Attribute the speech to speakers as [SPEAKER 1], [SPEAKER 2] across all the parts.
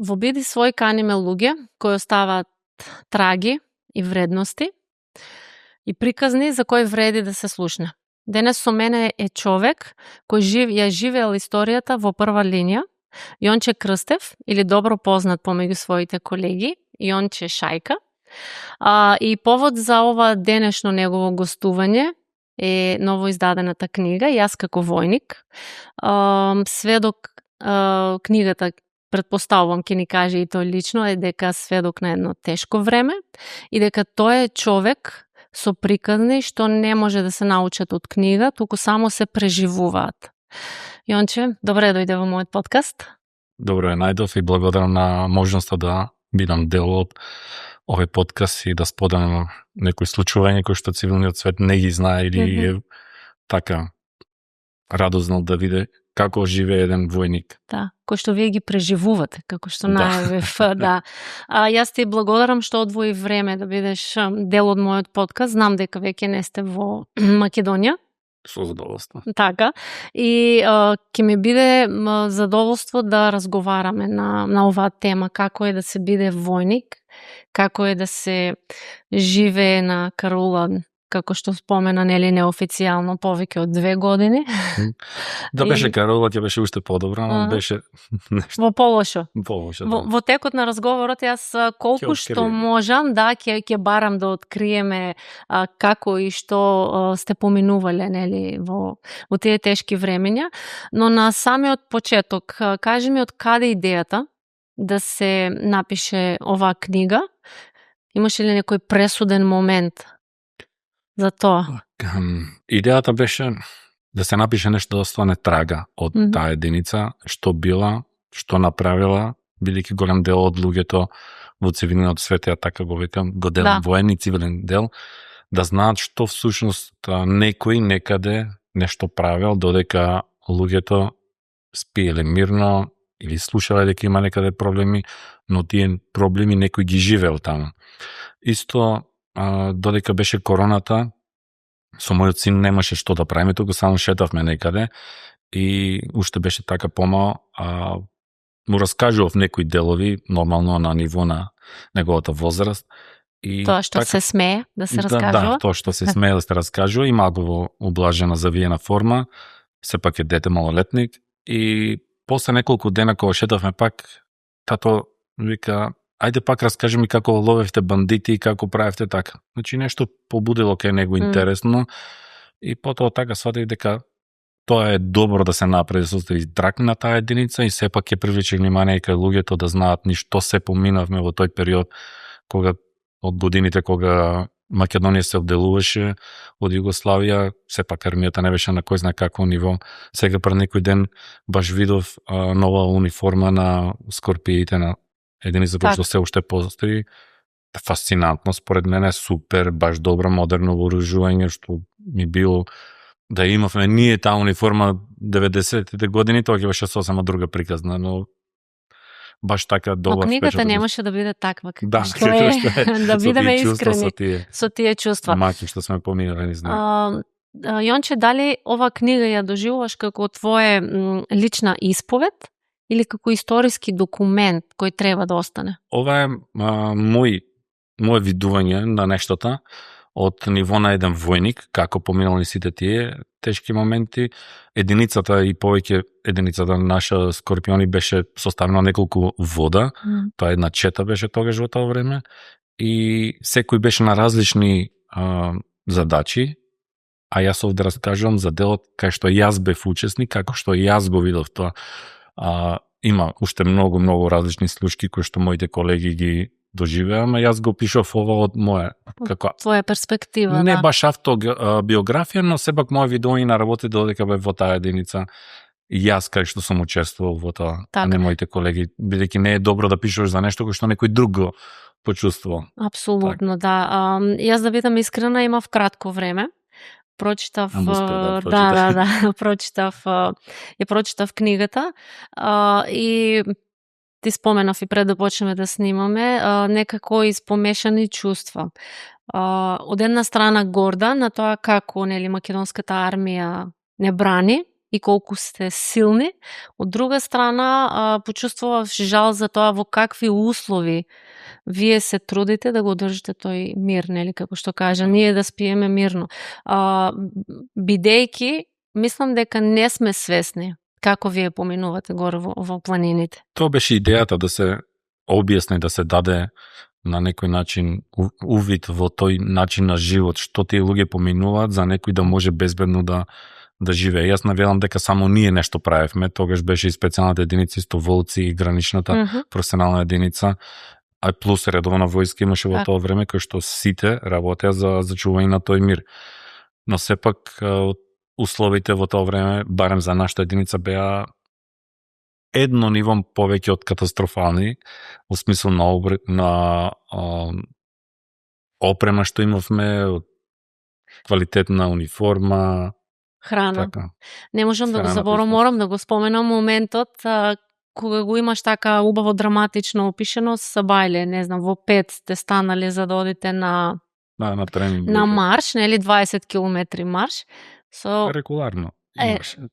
[SPEAKER 1] Во Биди свој каниме луѓе кои оставаат траги и вредности и приказни за кои вреди да се слушне. Денес со мене е човек кој ја живеел историјата во прва линија, Јонче Крстев, или добро познат помеѓу своите колеги, Јонче Шајка. И повод за ова денешно негово гостување е новоиздадената книга Јас како војник. Сведок, книгата, претпоставувам ќе ни каже и тој лично, е дека сведок на едно тешко време и дека тој е човек со приказни што не може да се научат од книга, туку само се преживуваат. Јонче, добре дојде во мојот подкаст.
[SPEAKER 2] Добро е најдов и благодарам на можноста да бидам дел од овој подкаст и да споделам некои случувања кои што цивилниот свет не ги знае или е така радознал да види како живее еден војник.
[SPEAKER 1] Да, кој што вие ги преживувате, како што најавив, да. Јас ти благодарам што одвои време да бидеш дел од мојот подкаст. Знам дека веќе не сте во Македонија.
[SPEAKER 2] Со задоволство.
[SPEAKER 1] Така. И ќе ми биде задоволство да разговараме на оваа тема, како е да се биде војник, како е да се живее на Карула, како што спомена, нели, неофицијално повеќе од 2 години.
[SPEAKER 2] Да беше Карула, ќе беше уште подобро, но беше нешто
[SPEAKER 1] во полошо.
[SPEAKER 2] Да.
[SPEAKER 1] Во текот на разговорот јас колку што можам, да, ќе барам да откриеме како и што сте поминувале, нели, во тие тешки времења, но на самиот почеток кажи ми од каде идејата да се напише оваа книга? Имаше ли некој пресуден момент за тоа?
[SPEAKER 2] Идејата беше да се напише нешто да остане трага од таа единица, што била, што направила, бидејќи голем дел од луѓето во цивилниот свет, ја така го викам, го делам воени цивилен дел, да знаат што всушност некој некаде нешто правил, додека луѓето спиеле мирно или слушале дека има некаде проблеми, но тие проблеми некој ги живеел таму. Исто, додека беше короната, со мојот син немаше што да правиме, туку само шетавме некаде и уште беше така помал, му раскажував некои делови, нормално на ниво на неговата возраст. И
[SPEAKER 1] тоа што
[SPEAKER 2] така,
[SPEAKER 1] се смее да се раскажува?
[SPEAKER 2] Да, тоа што се смее да се раскажува и малку во ублажена завиена форма, сепак е дете малолетник и после неколку дена кога шетавме пак, тато вика, ајде пак раскажи ми како ловевте бандити и како правевте така. Значи нешто побудило кај него интересно и потоа така сватив дека тоа е добро да се направи, да се остави трак на таа единица и сепак ќе привлече внимание кај луѓето да знаат ни што се поминавме во тој период кога од годините кога Македонија се одделуваше од Југославија, сепак армијата не беше на кој знае какво ниво. Сега пред некој ден баш видов нова униформа на скорпиите на единица која што се уште постои. Фасцинантно, според мене, супер, баш добро, модерно вооружување, што ми било да имавме ние таа униформа 90-тите години, тоа ќе беше сосема друга приказна, но баш така добар впечаток.
[SPEAKER 1] Книгата немаше да биде таква,
[SPEAKER 2] да,
[SPEAKER 1] што е, да бидеме искрени со тие чувства.
[SPEAKER 2] Маки што сме поминали, не знам.
[SPEAKER 1] Јонче, дали ова книга ја доживуваш како твое лична исповед или како историски документ кој треба да остане?
[SPEAKER 2] Ова е моje видување на нештата од ниво на еден војник, како поминали сите тие тешки моменти. Единицата и повеќе единицата наша Скорпиони беше составена неколку вода, тоа една чета беше тогаш во тоа време и секој беше на различни задачи, а јас овде раскажувам за делот кај што јас бев учесник, како што јас го видов тоа. Има уште многу различни случаи кои што моите колеги ги доживеам, а јас го пишав ова од моја
[SPEAKER 1] твоја перспектива,
[SPEAKER 2] не баш автобиографија, но сепак моја видување на работи додека бев во таа единица и јас кај што сум учествувал во тоа, а не моите колеги, бидејќи не е добро да пишуваш за нешто кој што некој друг го почувствувал.
[SPEAKER 1] Апсолутно, да. Јас да бидам искрена, имав кратко време. Прочитав, прочитав книгата и ти споменав и пред да почнеме да снимаме, некако испомешани чувства. Од една страна горда на тоа како, нели, македонската армија не брани и колку сте силни. Од друга страна, почувствував жал за тоа во какви услови вие се трудите да го одржите тој мир, нели, како што кажа, ние да спиеме мирно. Бидејќи, мислам дека не сме свесни како вие поминувате горе во планините.
[SPEAKER 2] Тоа беше идејата, да се објасни, да се даде на некој начин увид во тој начин на живот, што тие луѓе поминуваат, за некој да може безбедно да живее. Јас навелам дека само ние нешто правевме, тогаш беше и специјалната единица Стоволци и граничната професионална единица, а плюс редовна војска имаше во тоа време, кој што сите работеа за чување на тој мир. Но сепак условите во тоа време, барем за нашата единица, беа едно ниво повеќе од катастрофални, во смисла на опрема што имавме, квалитетна униформа,
[SPEAKER 1] храна.
[SPEAKER 2] Така.
[SPEAKER 1] Не можам да го заборам, морам да го споменам моментот кога го имаш така убаво драматично опишено со бајле, не знам, во 5 сте станали за да одите на
[SPEAKER 2] тренинг,
[SPEAKER 1] на марш, нели 20 километри марш.
[SPEAKER 2] Регуларно.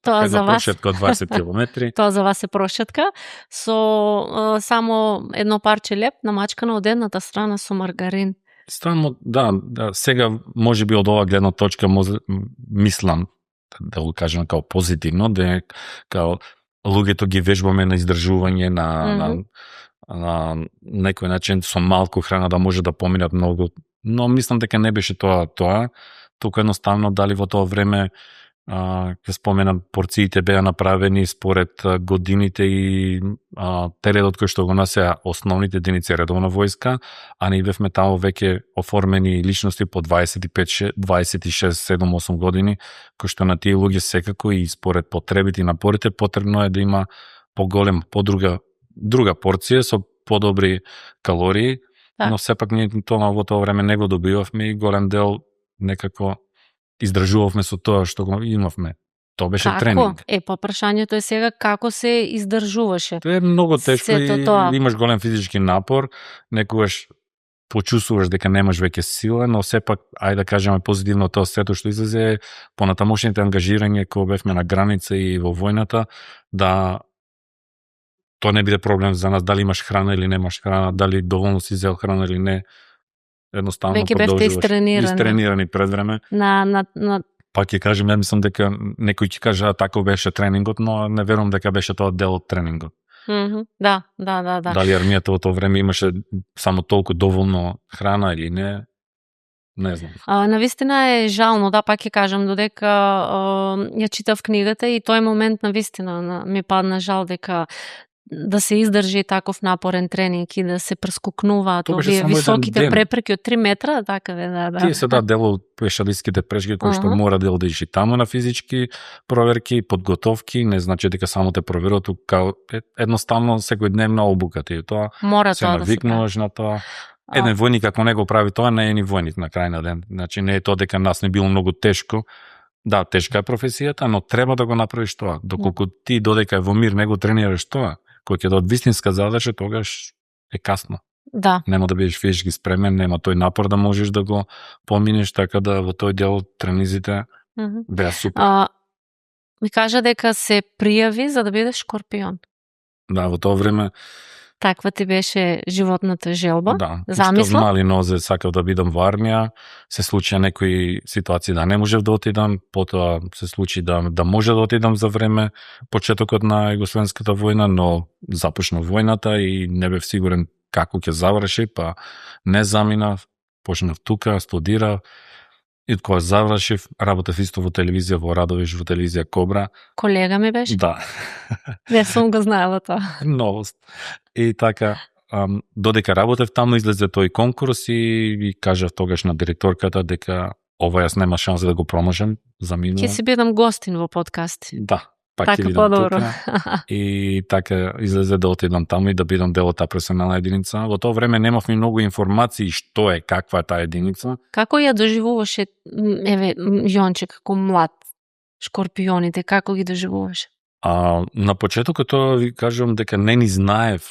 [SPEAKER 1] Тоа за вас
[SPEAKER 2] прошетка од 20 километри.
[SPEAKER 1] Тоа за вас е прошетка со само едно парче леп намачкано од едната страна со маргарин.
[SPEAKER 2] Странно, да, сега можеби од оваа гледна точка мислам да го кажам као позитивно, да као луѓето ги вежбаме на издржување на некој начин со малку храна да може да поминат многу, но мислам дека не беше тоа, туку едноставно дали во тоа време ќе споменам, порциите беа направени според годините и тередот кој што го носеа основните единици редовна војска, а ние бевме таму веќе оформени личности по 25, 26, 7, 8 години, кој што на тие луѓе секако и според потребите и напорите потребно е да има поголем, друга порција со подобри калории, но сепак ние тоа во тоа време не го добивавме и голем дел некако издржувавме со тоа што го имавме. Тоа беше тренинг.
[SPEAKER 1] Па прашањето е сега како се издржуваше.
[SPEAKER 2] Тоа е многу тешко и имаш голем физички напор, некогаш почувствуваш дека немаш веќе сила, но сепак, ајде да кажеме позитивно тоа сето што излезе, понатамошните ангажирање кога бевме на граница и во војната, да тоа не биде проблем за нас, дали имаш храна или немаш храна, дали доволно си зел храна или не. Едноставно
[SPEAKER 1] веќе бевте
[SPEAKER 2] истренирани пред време. Па ќе кажем, ја мислам дека некој ќе каже тако беше тренингот, но не верувам дека беше тоа дел од тренингот.
[SPEAKER 1] Да.
[SPEAKER 2] Дали армијата во тоа време имаше само толку доволно храна или не знам.
[SPEAKER 1] Навистина е жално, пак ќе кажам, додека ја читав книгата и тој момент навистина ми падна жал дека да се издржи таков напорен тренинг и да се прескокнуваат овие високите препреки од 3 метра, така да.
[SPEAKER 2] Тие се дел од пешалистските прешки кои што мора да одиш и таму на физички проверки, подготовки, не значи дека само те проверуваат, едноставно секојдневна обука ти тоа.
[SPEAKER 1] Мора
[SPEAKER 2] се навикнуваш на тоа. Еден војник ако не го прави тоа, не е ни војник на крај на ден. Значи не е тоа дека нас не било многу тешко. Да, тешка е професијата, но треба да го направиш тоа. Доколку ти додека е во мир не го тренираш тоа, кој ќе од вистинска задача, тогаш е касно.
[SPEAKER 1] Да.
[SPEAKER 2] Нема да бидеш физички спремен, нема тој напор да можеш да го поминеш, така да во тој дел тренизите беа супер.
[SPEAKER 1] Ми кажа дека се пријави за да бидеш шкорпион.
[SPEAKER 2] Да, во тоа време
[SPEAKER 1] таква ти беше животната желба,
[SPEAKER 2] замисла. Да, мали нозе сакав да бидам во армија, се случи некои ситуации да не можев да отидам, потоа се случи да може да отидам за време почетокот на Југословенската војна, но започна војната и не бев сигурен како ќе заврши, па не заминав, почнав тука, студирав, и кога завршив, работев исто во телевизија, во Радовиш, во телевизија Кобра.
[SPEAKER 1] Колега ми беше?
[SPEAKER 2] Да.
[SPEAKER 1] Не сум го знаела тоа.
[SPEAKER 2] Новост. И така, додека работев таму, излезе тој конкурс и кажав тогаш на директорката дека ова јас нема шанса да го проможам за минува.
[SPEAKER 1] Ќе си бидам гостин во подкаст.
[SPEAKER 2] Да. Пак ќе бидам тука. И така излезе да отидам таму и да бидам дел од таа професионална единица. Во тоа време немавме многу информации што е, каква е таа единица.
[SPEAKER 1] Како ја доживуваше, Јонче, како млад, шкорпионите, како ги доживуваше?
[SPEAKER 2] На почетокот тоа ви кажувам дека не ни знаев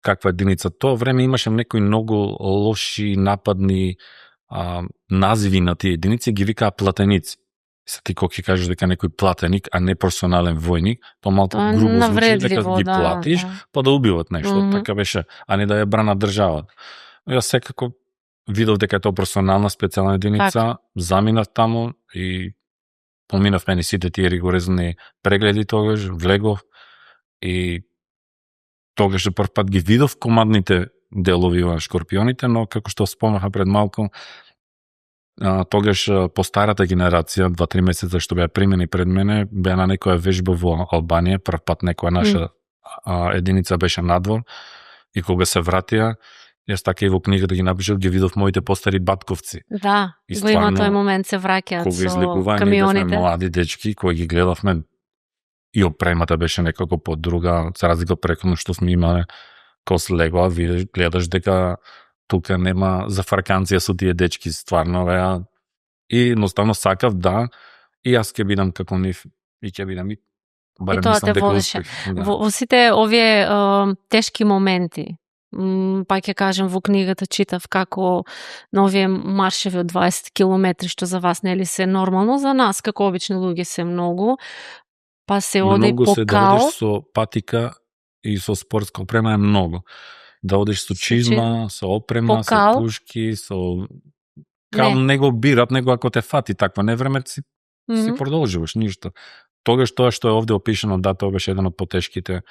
[SPEAKER 2] каква единица. Тоа време имаше некои многу лоши нападни називи на тие единици, ги викаа платеници. Се ти кога ќе кажеш дека некој платеник, а не професионален војник, то малку грубо звучи дека ги платиш, па да убиват нешто, така беше, а не да ја брана државата. Јас секако видов дека е тоа професионална специјална единица, заминав таму и поминав мене сите тие ригорозни прегледи тогаш, влегов и тогаш за прв пат ги видов командните делови на шкорпионите, но како што спомнаха пред малку, тогаш по старата генерација, 2-3 месеца што беа примени пред мене, беа на некоја вежба во Албанија, прв пат некоја наша единица беше надвор и кога се вратија, јас така и во книгата ги напишав, ги видов моите постари батковци.
[SPEAKER 1] Да, и го има тој момент се враќаат со камионите.
[SPEAKER 2] Млади дечки кои ги гледавме и опремата беше некако по друга, за разлика преходно што сме имале кос легоа, видиш, гледаш дека тука нема зафрканција со тие дечки, стварно беа. И едноставно сакав да и јас ќе бидам како нив и ќе бидам и барем
[SPEAKER 1] тоа те водеше.
[SPEAKER 2] Да.
[SPEAKER 1] Во сите овие тешки моменти, па ќе кажем во книгата читав како на овие маршеви од 20 километри што за вас нели се нормално, за нас како обични луѓе се многу, па се оди по кал.
[SPEAKER 2] Многу се да одиш со патика и со спортска опрема е многу. Да одиш со чизма, со опрема, со пушки, со кал не го бират, него ако те фати таква невреме си продолжуваш ништо. Тогаш тоа што е овде опишано, да, тоа беше еден од потешките.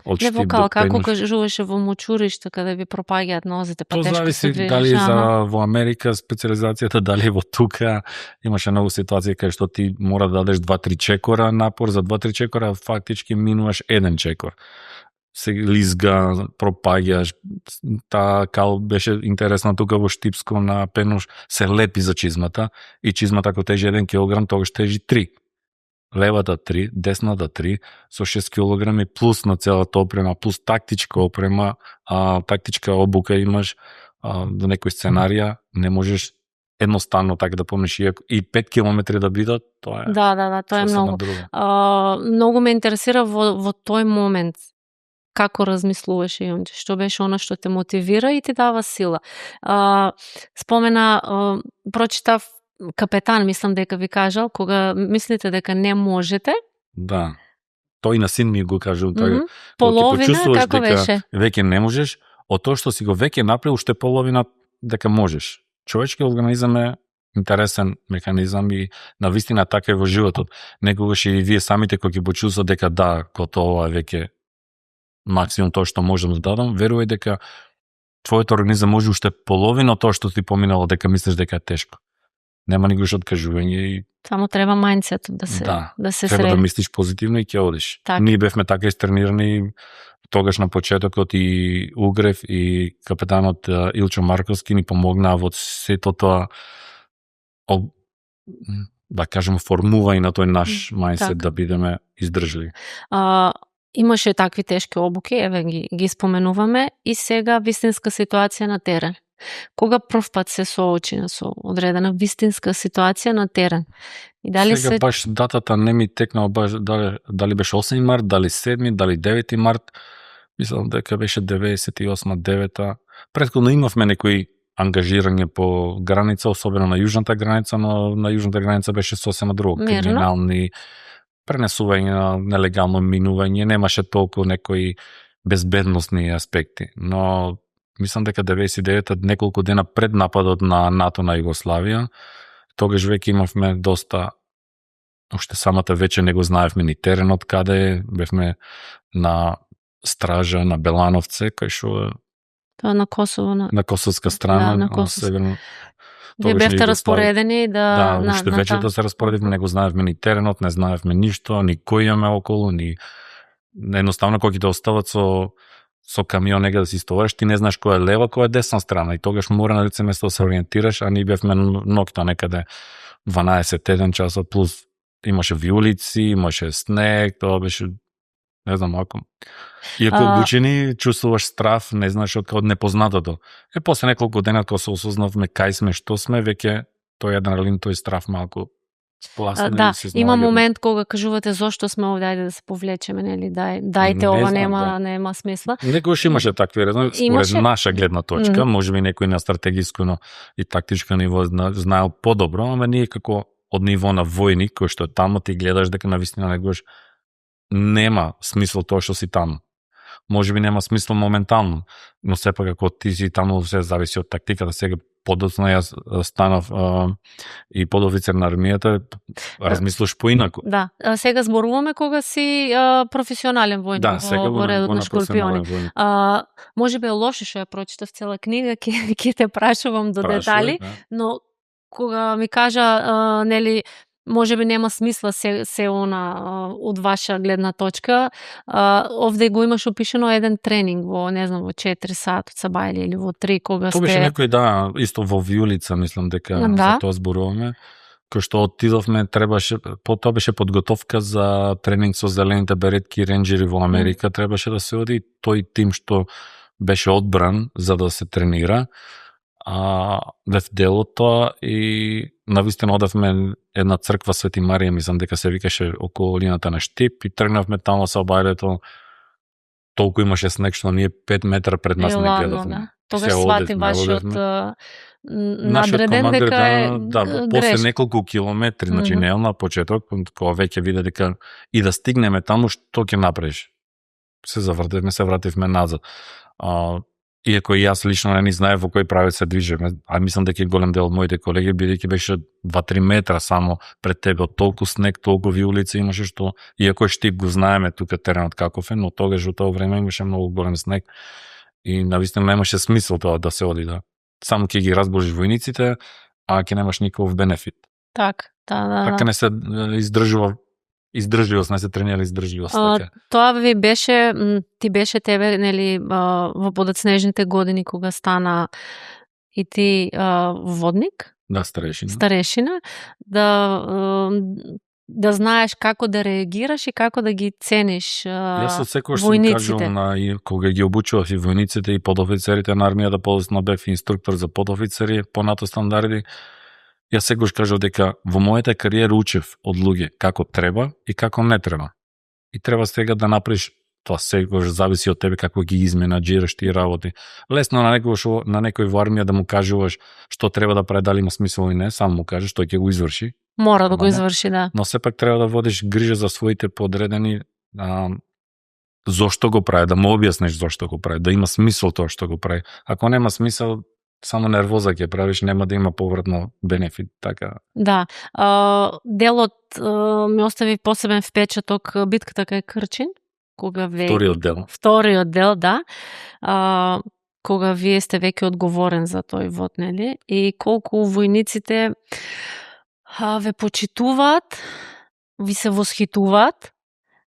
[SPEAKER 1] Не во кал, како кажуваше во мочуришта, каде ви пропаѓаат нозите, па тешко
[SPEAKER 2] зависи
[SPEAKER 1] се движиш.
[SPEAKER 2] Дали за во Америка специализацијата, дали во тука. Имаше многу ситуации кај што ти мора да дадеш 2-3 чекора напор, за 2-3 чекора фактички минуваш еден чекор. Се лизга, пропаѓаш, таа кал беше интересна тука во Штипско на Пенуш, се лепи за чизмата и чизмата ако тежи 1 килограм, тогаш тежи 3. Левата 3, десната 3, со 6 килограми плюс на целата опрема, плюс тактичка опрема, тактичка обука имаш, до некои сценарија, не можеш едноставно така да помниш и 5 километри да бидат, тоа е.
[SPEAKER 1] Да, тоа е многу. Многу ме интересира во тој момент како размислуваше Јонче, што беше она што те мотивира и ти дава сила. Спомена, прочитав Капетан, мислам дека ви кажал, кога мислите дека не можете.
[SPEAKER 2] Да. Тој на син ми го кажал, тој
[SPEAKER 1] половина како
[SPEAKER 2] дека
[SPEAKER 1] беше?
[SPEAKER 2] Веќе не можеш, од тоа што си го веќе направил, уште половина дека можеш. Човечкиот организам е интересен механизам и навистина така е во животот. Некогаш и вие самите кога ќе почувствувате дека да, тоа е веќе максимум тоа што можам да дадам, верувај дека твојот организам може уште половина тоа што ти поминало дека мислиш дека е тешко. Нема никош откажување и
[SPEAKER 1] само треба мајндсетот да се среди.
[SPEAKER 2] Треба да мислиш позитивно и ќе одиш.
[SPEAKER 1] Так.
[SPEAKER 2] Ние бевме така истренирани тогаш на почетокот и Угрев и капетанот Илчо Марковски ни помогнаа во сето тоа, да кажем, формување на тој наш мајндсет да бидеме издржливи.
[SPEAKER 1] Имаше такви тешки обуки, еве ги споменуваме, и сега вистинска ситуација на терен. Кога прв пат се соочи со одредена вистинска ситуација на терен? И дали
[SPEAKER 2] сега баш датата не ми текнала баш дали беше 8 март, дали 7, дали 9 март. Мислам дека беше 98-9. Претходно имавме некои ангажирање по граница, особено на јужната граница, но на јужната граница беше сосема друго. Криминални пренесување на нелегално минување, немаше толку некои безбедносни аспекти. Но мислам дека 99-та, неколку дена пред нападот на НАТО на Југославија, тогаш веќе имавме доста, уште самата вечер не го знаевме ни теренот каде, бевме на стража на Белановце, кај што
[SPEAKER 1] тоа на Косово,
[SPEAKER 2] на косовска страна,
[SPEAKER 1] на
[SPEAKER 2] северно.
[SPEAKER 1] Вие бевте распоредени
[SPEAKER 2] да уште вечер да се распоредивме, не го знаевме ни теренот, не знаевме ништо, ни кој имаме околу, ни едноставно кога ќе те остават со камион нега да си стовариш, ти не знаеш која е лева, која е десна страна и тогаш мора на лице место да се ориентираш, а ние бевме ноќта некаде 12-1 часа, плюс имаше виулици, имаше снег, тоа беше не знам ако. Иако обучени, чувствуваш страв, не знаеш од непознатото. После неколку дена кога се осознавме кај сме, што сме, веќе тој адреналин, тој страв малку спласне.
[SPEAKER 1] Да, има момент кога кажувате зошто сме овде, ајде да се повлечеме, нели, дајте ова, нема смисла.
[SPEAKER 2] Некогаш имаше такви резони, според наша гледна точка, можеби некој на стратегиско и тактичко ниво знаел подобро, ама ние како од ниво на војник кој што е таму, ти гледаш дека навистина негош нема смисол тоа што си таму. Може би нема смисол моментално, но сепак ако ти си таму, се зависи од тактиката. Сега подоцна јас станав и подофицер на армијата, размислуваш поинаку.
[SPEAKER 1] Да, сега зборуваме кога си професионален војник,
[SPEAKER 2] да, сега
[SPEAKER 1] во редот на шкорпиони. Може би е лошо што ја прочитав цела книга, ќе те прашувам до детали,
[SPEAKER 2] да.
[SPEAKER 1] но кога ми кажа, нели, може би нема смисла се она од ваша гледна точка. Овде го имаш опишено еден тренинг во, не знам, во 4 сат од Сабајле или во 3 кога
[SPEAKER 2] Тоа беше некој, да, исто во Виулица, мислам дека за тоа зборуваме. Кој што отидовме, требаше, тоа беше подготовка за тренинг со зелените беретки и ренџери во Америка, требаше да се оди тој тим што беше одбран за да се тренира. Бев дел од тоа и навистина одевме една црква Свети Марија, мислам дека се викаше околу линијата на Штип, и тргнавме таму со Сабајлето. Толку имаше снег што ние 5 метра пред нас не гледавме.
[SPEAKER 1] Да. Тогаш свати вашиот надреден дека е
[SPEAKER 2] да, после неколку километри, значи не на почеток, кога веќе виде дека и да стигнеме таму, што ќе направиш? Се завртевме, се вративме назад. Иако и јас лично не знаев во кој правец се движиме, мислам дека и голем дел од моите колеги, бидејќи беше 2-3 метра само пред тебе, од толку снег, толку улици имаше, што иако Штип го знаеме тука теренот каков е, но тогаш во тоа време имаше многу голем снег и навистина немаше смисол тоа да се оди, да. Само ќе ги разболиш војниците, а ќе немаш никаков бенефит. Така не се издржливост, не се тренира издржливост.
[SPEAKER 1] Тоа ви беше, ти беше тебе, нели, во подоцнежните години кога стана и ти водник?
[SPEAKER 2] Да,
[SPEAKER 1] старешина. Да знаеш како да реагираш и како да ги цениш војниците.
[SPEAKER 2] Јас од секојаш сум кажал кога ги обучував и војниците и подофицерите на армијата, подоцна бев инструктор за подофицери по НАТО стандарди. Јас секогаш кажав дека во мојата кариера учев од луѓе како треба и како не треба. И треба сега да направиш тоа, секогаш зависи од тебе како ги изменаџираш тие работи. Лесно на некој во армија да му кажуваш што треба да прави, дали има смисол или не, само му кажеш, тој ќе го изврши.
[SPEAKER 1] Мора да го изврши, да.
[SPEAKER 2] Но сепак треба да водиш грижа за своите подредени, зошто го прави, да му објасниш зошто го прави, да има смисол тоа што го прави. Ако нема смисол, само нервоза ќе правиш, нема да има повратно бенефит, така.
[SPEAKER 1] Да. Делот ми остави посебен впечаток битката кај Крчин, кога Вториот дел, да. Кога вие сте веќе одговорен за тој вод, нели? И колку војниците ве почитуваат, ви се восхитуваат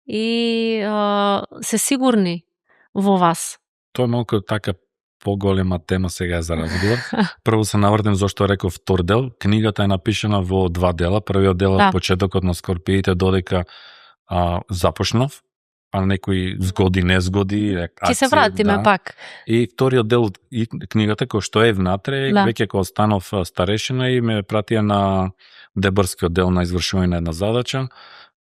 [SPEAKER 1] и се сигурни во вас.
[SPEAKER 2] Тоа е малку така поголема тема сега за разговор. Прво се навртем зошто реков втор дел. Книгата е напишана во 2 дела. Првиот дел од почетокот на Скорпиите додека започнав, а некои згоди, незгоди,
[SPEAKER 1] ќе се вратиме пак.
[SPEAKER 2] И вториот дел и книгата кој што е внатре, веќе кога станов старешина и ме пратија на дебарскиот дел на извршување на една задача.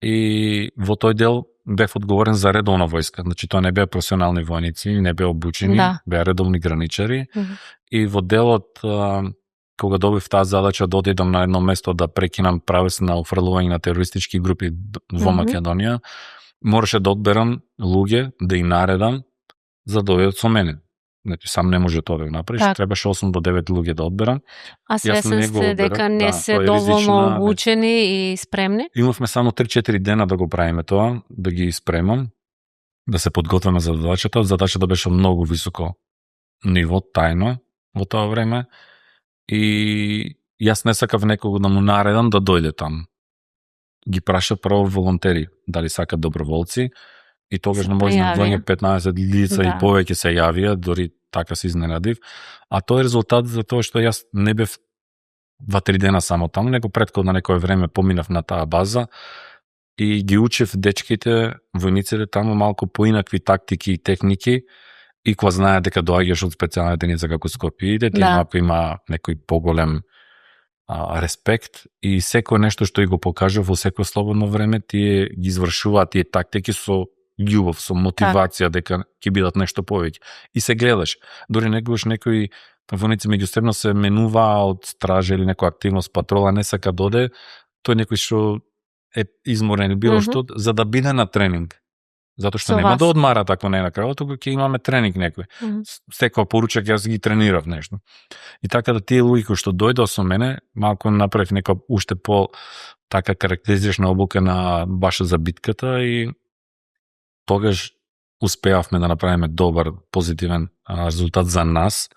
[SPEAKER 2] И во тој дел бев одговорен за редовна војска. Значи тоа не беа професионални војници, не беа обучени, беа редовни граничари. И во делот, кога добив таа задача да одидам на едно место да прекинам правец на уфрлување на терористички групи во Македонија, мораше да одберам луѓе, да и наредам за да дојдат со мене. Значи, сам не може тоа да го направиш, требаше 8 до 9 луѓе да одберам.
[SPEAKER 1] А свесен сте дека не се доволно обучени и спремни?
[SPEAKER 2] Имавме само 3-4 дена да го правиме тоа, да ги спремам, да се подготвиме за задачата. Задачата беше многу високо ниво, тајно во тоа време. И јас не сакав некого да му наредам да дојде таму. Ги праша прво волонтери, дали сакат доброволци, и тогаш на мој знак 15 лица и повеќе се јавија, дори така се изненадив. А тоа е резултат за тоа што јас не бев 2-3 дена само таму, него претходно некое време поминав на таа база и ги учев дечките, војниците таму малку поинакви тактики и техники, и кога знаат дека доаѓаш од специјална единица како Скопиите, ти малку има некој поголем респект и секој нешто што и го покажа во секој слободно време, тие ги извршуваат тие тактики со љубов, со мотивација дека ќе бидат нешто повеќе. И се гледаш. Дори некои војници меѓусебно се менуваа од стража или некоја активност, патрола, не сака доде, тој некој што е изморен или било што, за да биде на тренинг. Затоа што нема да одмара такво не на крајот, туку ќе имаме тренинг некој. Секоја поручак јас ги тренирав нешто. И така да тие луѓе кои што дојдоа со мене, малку направив нека уште по така карактеристична обука на баш за битката и тогаш успеавме да направиме добар, позитивен резултат за нас.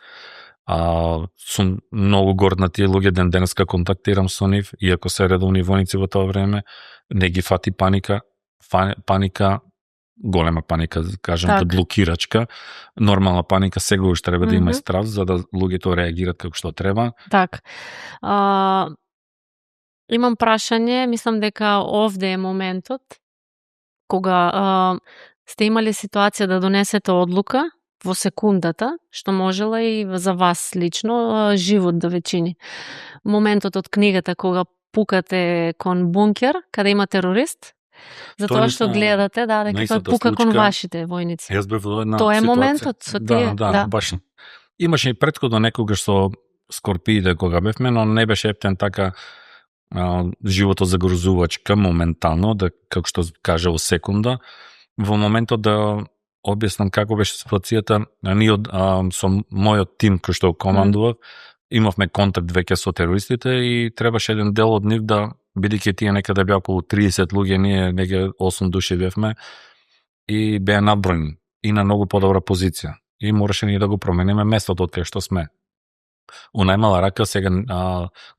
[SPEAKER 2] Сум многу горд на тие луѓе, ден денеска контактирам со нив, иако се редовни војници во тоа време, не ги фати паника, голема паника, кажам, так. Блокирачка, нормална паника, сегаш треба да има и страв, за да луѓето реагираат како што треба.
[SPEAKER 1] Так. Имам прашање, мислам дека овде е моментот кога сте имали ситуација да донесете одлука во секундата, што можела и за вас лично живот да ве чини. Моментот од книгата кога пукате кон бункер, каде има терорист, затоа што гледате, дека пука кон вашите војници.
[SPEAKER 2] Јас бев во една
[SPEAKER 1] тоа е моментот со тие.
[SPEAKER 2] Да, баш. Имаше и претходно некогаш со скорпиите кога бевме, но не беше ептен така животот загрозувачка моментално, да како што каже во секунда. Во моментот да објаснам како беше ситуацијата, ние со мојот тим кој што командував, имавме контакт веќе со терористите и требаше еден дел од нив да, бидејќи тие некаде беа околу 30 луѓе, ние неге 8 души бевме и беа набројни и на многу подобра позиција. И мораше ние да го промениме местото од кај што сме. У најмала рака, сега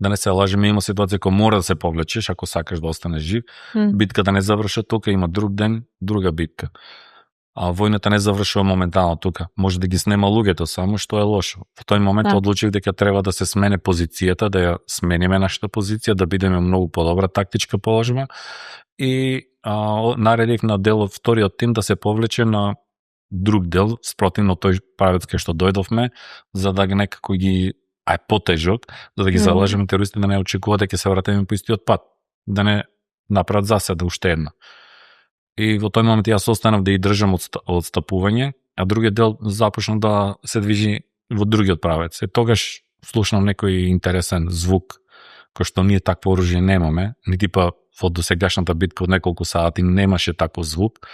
[SPEAKER 2] да не се лажеме, има ситуација која мора да се повлечеш ако сакаш да останеш жив. Битката не завршува тука, има друг ден, друга битка. Војната не завршува моментално тука. Може да ги снема луѓето само, што е лошо. Во тој момент одлучив дека треба да се смене позицијата, да ја смениме нашата позиција, да бидеме многу подобра тактичка положба и наредив на делот вториот тим да се повлече на друг дел, спротивно тој правец кај што дојдовме, за да ги некако ги потежок, за да ги залажеме терористите да не очекуваат дека ќе се вратиме по истиот пат, да не направат заседа уште една. И во тој момент јас останав да ја држам одстапување, а другиот дел започна да се движи во другиот правец. И тогаш слушнам некој интересен звук, кој што ние такво оружје немаме, нити па во досегашната битка од неколку сати немаше таков звук.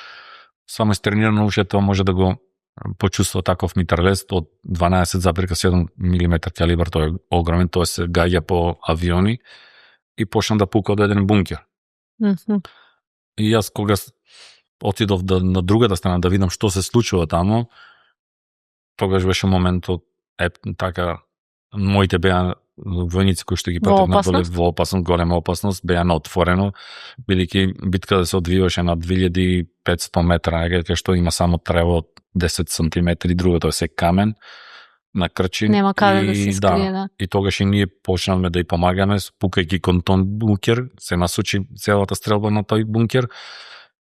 [SPEAKER 2] Само истренирано ушето може да го почувствува таков митралез од 12,7 мм калибар, тој е огромен, тоа се гаѓа по авиони и почна да пука од еден бункер. И јас кога отидов на другата страна да видам што се случува таму, тогаш беше моментот, така, моите беа војници кои што ги пратев во опасност, голема опасност, беа на отворено, бидејќи битката се одвиваше на 2500 метра, кај што има само трево од 10 сантиметри, другото е се камен на крчин.
[SPEAKER 1] Нема каде да се скрие, да.
[SPEAKER 2] И тогаш и ние почнавме да ја помагаме, пукајќи кон тој бункер, се насочи целата стрелба на тој бункер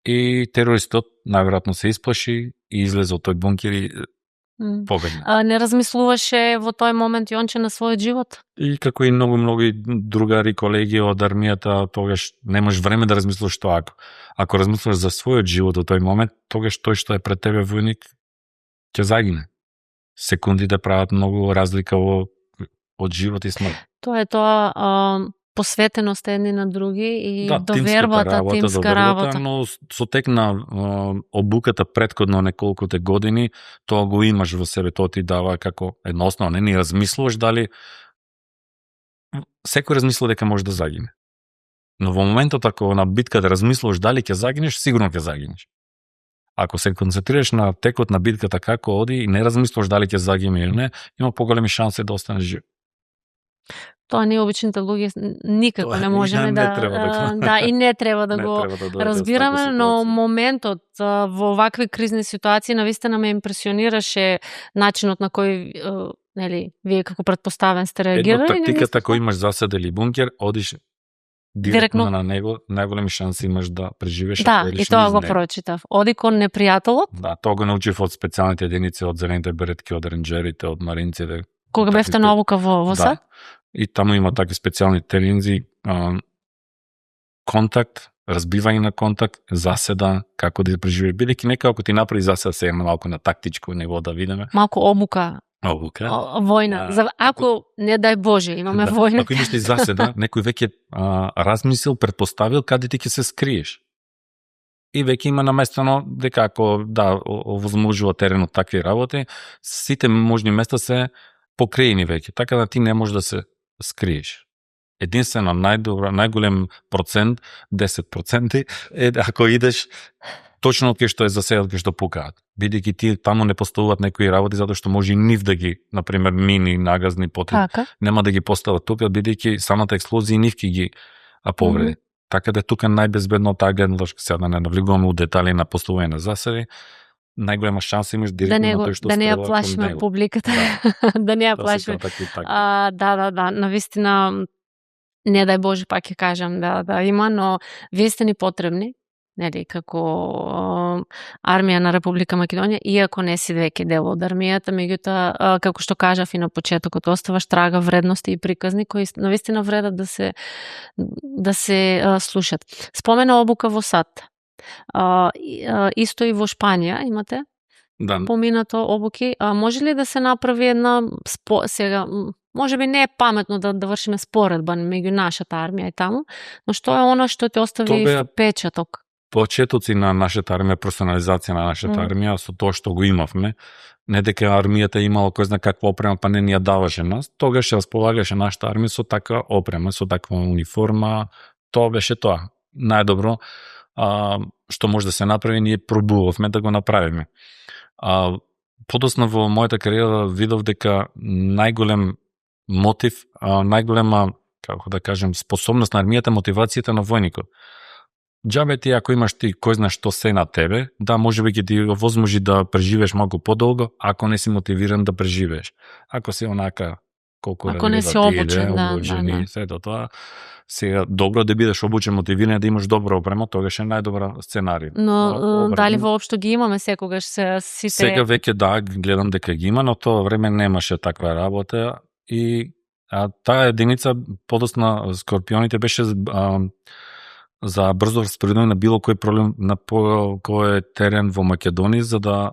[SPEAKER 2] и терористот најверојатно се исплаши и излезе од тој бункер и побегна.
[SPEAKER 1] Не размислуваше во тој момент Јонче на својот живот?
[SPEAKER 2] И како и многу другари, колеги од армијата, тогаш немаш време да размислуваш што ако размислуваш за својот живот во тој момент, тогаш тој што е пред тебе војник ќе загине. Секундите прават многу разлика од живот и смрт.
[SPEAKER 1] Тоа е тоа посветеност едни на други и довербата, тимска работа.
[SPEAKER 2] Но со тек на обуката претходно неколкуте години, тоа го имаш во себе, тоа ти дава како едноставно, не размислуваш дали секој размислува дека може да загине. Но во моментот ако на битката размислуваш дали ќе загинеш, сигурно ќе загинеш. Ако се концентрираш на текот на битката како оди и не размислуваш дали ќе загине или не, има поголеми шанси да останеш жив.
[SPEAKER 1] Тоа ние обичните луѓе никако не можеме и не треба да го разбираме, но моментот во вакви кризни ситуации навистина ме импресионираше начинот на кој вие како претпоставен сте реагирали.
[SPEAKER 2] Едно тактиката кој имаш заседа или бункер, одиш директно на него, најголеми шанси имаш да преживееш.
[SPEAKER 1] Да, и тоа го прочитав. Оди кон непријателот.
[SPEAKER 2] Да, тоа го научив од специјалните единици, од зелените беретки, од ренџерите, од маринците.
[SPEAKER 1] Кога бевте на обука во САД?
[SPEAKER 2] И таму има такви специјални терензи, контакт, разбивање на контакт, заседа, како да преживееш. Бидејќи нека ако ти направи заседа се малку на тактичко ниво да видиме.
[SPEAKER 1] Малку обука
[SPEAKER 2] Обука.
[SPEAKER 1] Војна. За ако не дај Боже, имаме војна.
[SPEAKER 2] Ако имаш ти заседа, некој веќе размислил, предпоставил каде ти ќе се скриеш. И веќе има наместено дека ако овозможува теренот такви работи, сите можни места се покриени веќе, така да ти не можеш да се скриеш. Единствено најголем процент, 10% е ако идеш точно кај што е заседат, кај што пукаат. Бидејќи ти таму не поставуваат некои работи затоа што може и нив да ги, например, мини, нагазни потри, нема да ги постават тука, бидејќи самата експлозија нив ќе ги повреди. Така да тука најбезбедно таа гледалошка, сега да не навлегуваме у детали на поставување на заседи, најголема шанса имаш директно на тој што
[SPEAKER 1] да не ја плашиме публиката. Да не ја плашиме. Да, навистина не дај Боже, пак ќе кажам да има, но вие сте ни потребни, нели, како армија на Република Македонија, иако не си веќе дел од армијата, меѓутоа, како што кажав и на почетокот, оставаш трага, вредности и приказни кои навистина вредат да се слушат. Спомена обука во САД. Исто и во Шпанија имате поминато обуки. Може ли да се направи една сега може би не е паметно да вршиме споредба меѓу нашата армија и таму, но што е она што те остави впечаток?
[SPEAKER 2] Почетоци на нашата армија, персонализација на нашата армија, со тоа што го имавме, не дека армијата имала кој знае каква опрема, па не ни ја даваше нас, тогаш располагаше нашата армија со таква опрема, со таква униформа, тоа беше тоа. Најдобро што може да се направи, ние пробувавме да го направиме. Подосна во мојата кариера видов дека најголем мотив, најголема, како да кажем, способност на армијата, мотивацијата на војникот. Џабе ти ако имаш ти кој знае што се на тебе, да можеби ќе ти возможи да преживееш малку подолго, ако не си мотивиран да преживееш. Ако си онака колку
[SPEAKER 1] ако не си обучен,
[SPEAKER 2] обучени, се до тоа. Сега добро да бидеш обучен, мотивиран, да имаш добра опрема, тогаш е најдобра сценарија.
[SPEAKER 1] Но дали воопшто ги имаме секогаш сите?
[SPEAKER 2] Сега веќе гледам дека ги има, но тоа време немаше таква работа и таа единица подосна Скорпионите беше за брзо распоредување на било кој проблем на кој терен во Македонија, за да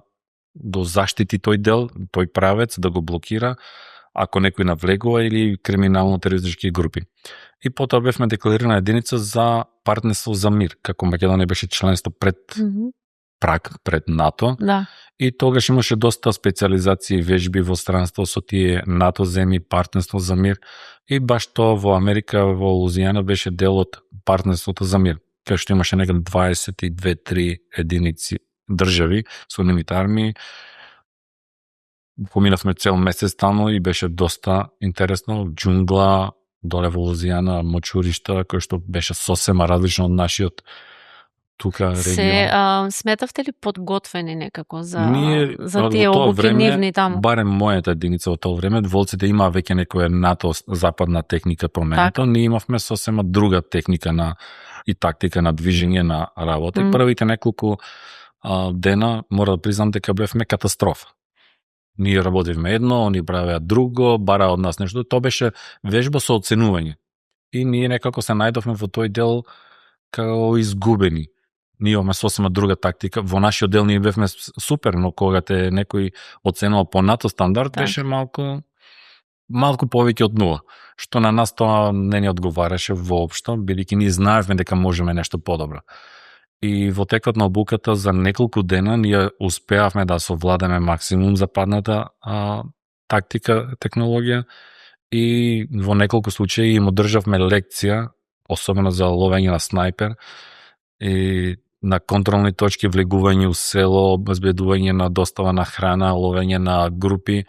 [SPEAKER 2] го заштити тој дел, тој правец, да го блокира ако некој навлегува или криминално-терористички групи. И потоа бевме декларирана единица за партнерство за мир, како Македонија беше членство пред праг, пред НАТО.
[SPEAKER 1] Да.
[SPEAKER 2] И тогаш имаше доста специализации и вежби во странство со тие НАТО земји, партнерство за мир. И баш тоа во Америка, во Лузијана беше дел од партнерството за мир, кај што имаше некаде 22-3 единици држави со нивните армии. Поминавме цел месец таму и беше доста интересно, џунгла, доле во Лузијана, мочуришта, кој што беше сосема различно од нашиот тука регион.
[SPEAKER 1] Сметавте ли подготвени некако за тие обуки нивни таму?
[SPEAKER 2] Барем мојата единица во тоа време, волците имаа веќе некоја НАТО западна техника променета, ние имавме сосема друга техника и тактика на движење на работа. Првите неколку дена, мора да признам дека бевме катастрофа. Ние работивме едно, они правеа друго, бара од нас нешто. Тоа беше вежба со оценување. И ние некако се најдовме во тој дел како изгубени. Ние имаме сосема друга тактика. Во нашиот дел ние бевме супер, но кога те некој оценува по НАТО стандард, беше малку повеќе од нула. Што на нас тоа не ни одговараше воопшто, бидејќи ние знаевме дека можеме нешто подобро. И во текот на обуката за неколку дена ние успеавме да совладаме максимум западната тактика, технологија и во неколку случаи им одржавме лекција, особено за ловење на снайпер и на контролни точки, влегување у село, обезбедување на достава на храна, ловење на групи.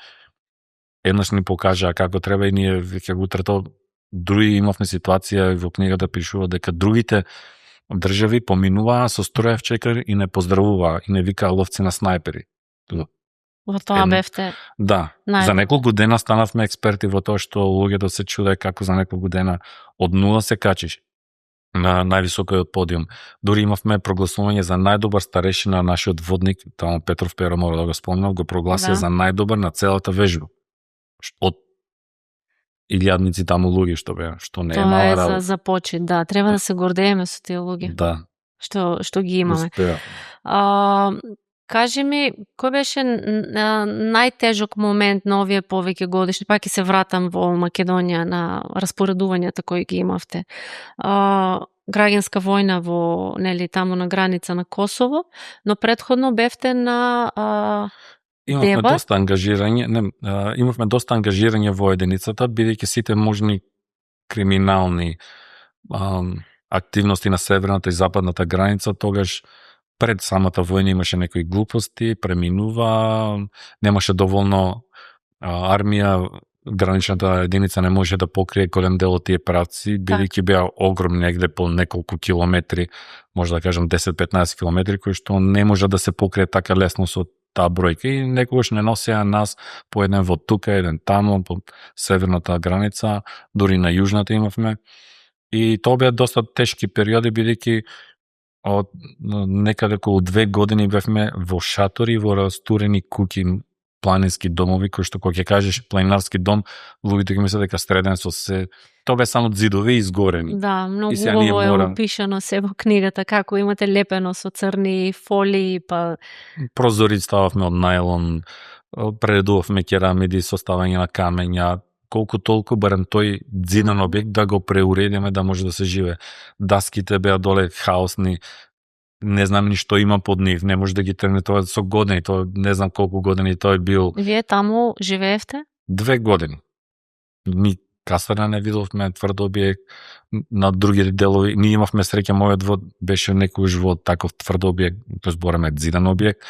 [SPEAKER 2] Еднаш ни покажа како треба и ние веќе утрето други имавме ситуација во книгата пишува дека другите држави поминуваа со строев чекар и не поздравуваа и не викаа ловци на снайпери.
[SPEAKER 1] Во тоа бевте?
[SPEAKER 2] Да. За неколку дена станавме експерти во тоа што луѓето се чуде како за неколку дена од нула се качиш на највисокиот подиум. Дури имавме прогласување за најдобар старешина, нашиот водник, таму Петров Перо, мора да го спомнам, го прогласија за најдобар на целата вежба. Од илјадници таму луѓе што беа, што не е мала работа.
[SPEAKER 1] Тоа е за почит, да. Треба да се гордееме со тие луѓе.
[SPEAKER 2] Да.
[SPEAKER 1] Што ги имаме. Кажи ми, кој беше најтежок момент на овие повеќе годишни, пак ќе се вратам во Македонија на распоредувањата кои ги имавте. Граѓанска војна во, нели, таму на граница на Косово, но претходно бевте на
[SPEAKER 2] Имавме
[SPEAKER 1] дебат.
[SPEAKER 2] доста ангажирање, имавме доста ангажирање во единицата, бидејќи сите можни криминални активности на северната и западната граница, тогаш пред самата војна имаше некои глупости, преминува, немаше доволно армија, граничната единица не може да покрие голем дел од тие правци, бидејќи беа огромни, негде по неколку километри, може да кажам 10-15 километри, кои што не може да се покрие така лесно со таа бројка, и некогаш не носеа нас по еден во тука, еден таму, по северната граница, дури на јужната имавме. И тоа беа доста тешки периоди, бидејќи од некаде околу 2 години бевме во шатори, во растурени куќи, планински домови, кои што кога ќе кажеш планинарски дом, луѓето ќе мислат дека среден со се, тоа бе само ѕидови изгорени.
[SPEAKER 1] Да, многу убаво е опишано се во книгата, како имате лепено со црни фолии, па
[SPEAKER 2] прозори стававме од најлон, прередувавме керамиди со ставање на камења, колку толку барем тој ѕидан објект да го преуредиме да може да се живее. Даските беа доле хаосни, не знам ни што има под нив, не може да ги тргне тоа со години, тоа не знам колку години тој бил.
[SPEAKER 1] Вие таму живеевте?
[SPEAKER 2] 2 години. Ни касарна не видовме, тврд објект, на други делови, ние имавме среќа, мојот вод беше некојаш во таков тврд објект, тоа збореме ѕидан објект.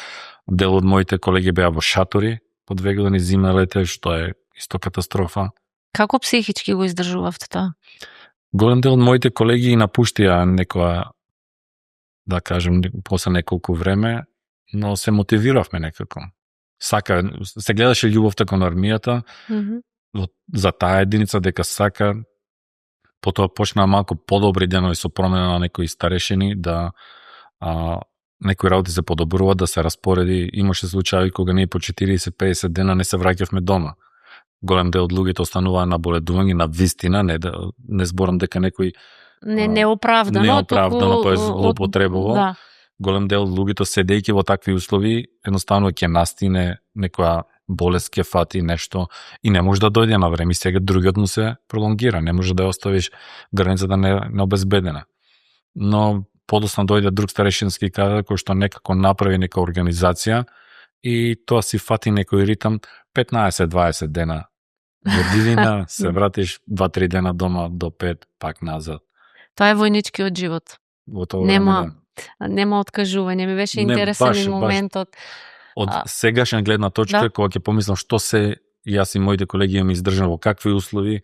[SPEAKER 2] Дел од моите колеги беа во шатори, по 2 години зима лете, што е исто катастрофа.
[SPEAKER 1] Како психички го издржувавте тоа?
[SPEAKER 2] Голем дел од моите колеги и напуштија некоја, да кажем, после неколку време, но се мотивиравме некако. Се гледаше љубовта кон армијата, за таа единица дека сака, потоа почнаа малку подобри денови со промена на некои старешини, да некои работи се подобруваат, да се распореди. Имаше случаи кога ние по 40-50 дена не се враќавме дома. Голем дел од луѓето остануваа на боледување, на вистина, не зборам дека некој
[SPEAKER 1] неоправдано,
[SPEAKER 2] па е злоупотребово.
[SPEAKER 1] Да.
[SPEAKER 2] Голем дел од луѓето седејќи во такви услови, едноставно ќе настине некоја болест, ќе фати нешто и не може да дојде на време. И сега другиот му се пролонгира, не може да ја оставиш границата необезбедена. Но подоцна дојде друг старешински кадар кој што некако направи нека организација и тоа си фати некој ритам 15-20 дена во дивина, се вратиш 2-3 дена дома до 5, пак назад.
[SPEAKER 1] Тоа е војничкиот живот. Нема откажување. Ми беше интересен моментот.
[SPEAKER 2] Од сегашна гледна точка, кога ќе помислам што се јас и моите колеги имаме издржано во какви услови,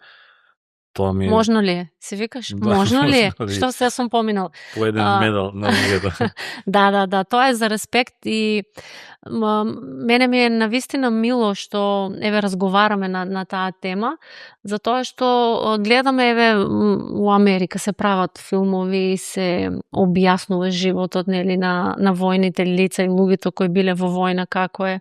[SPEAKER 2] тоа ми е...
[SPEAKER 1] Можно ли е? Се викаш? Можно ли е? Што се сум поминал?
[SPEAKER 2] По еден медал на луѓето.
[SPEAKER 1] Да, тоа е за респект и мене ми е навистина мило што еве разговараме на таа тема, затоа што гледаме еве у Америка се прават филмови, се објаснува животот, нели, на војните лица и луѓето кои биле во војна, како е.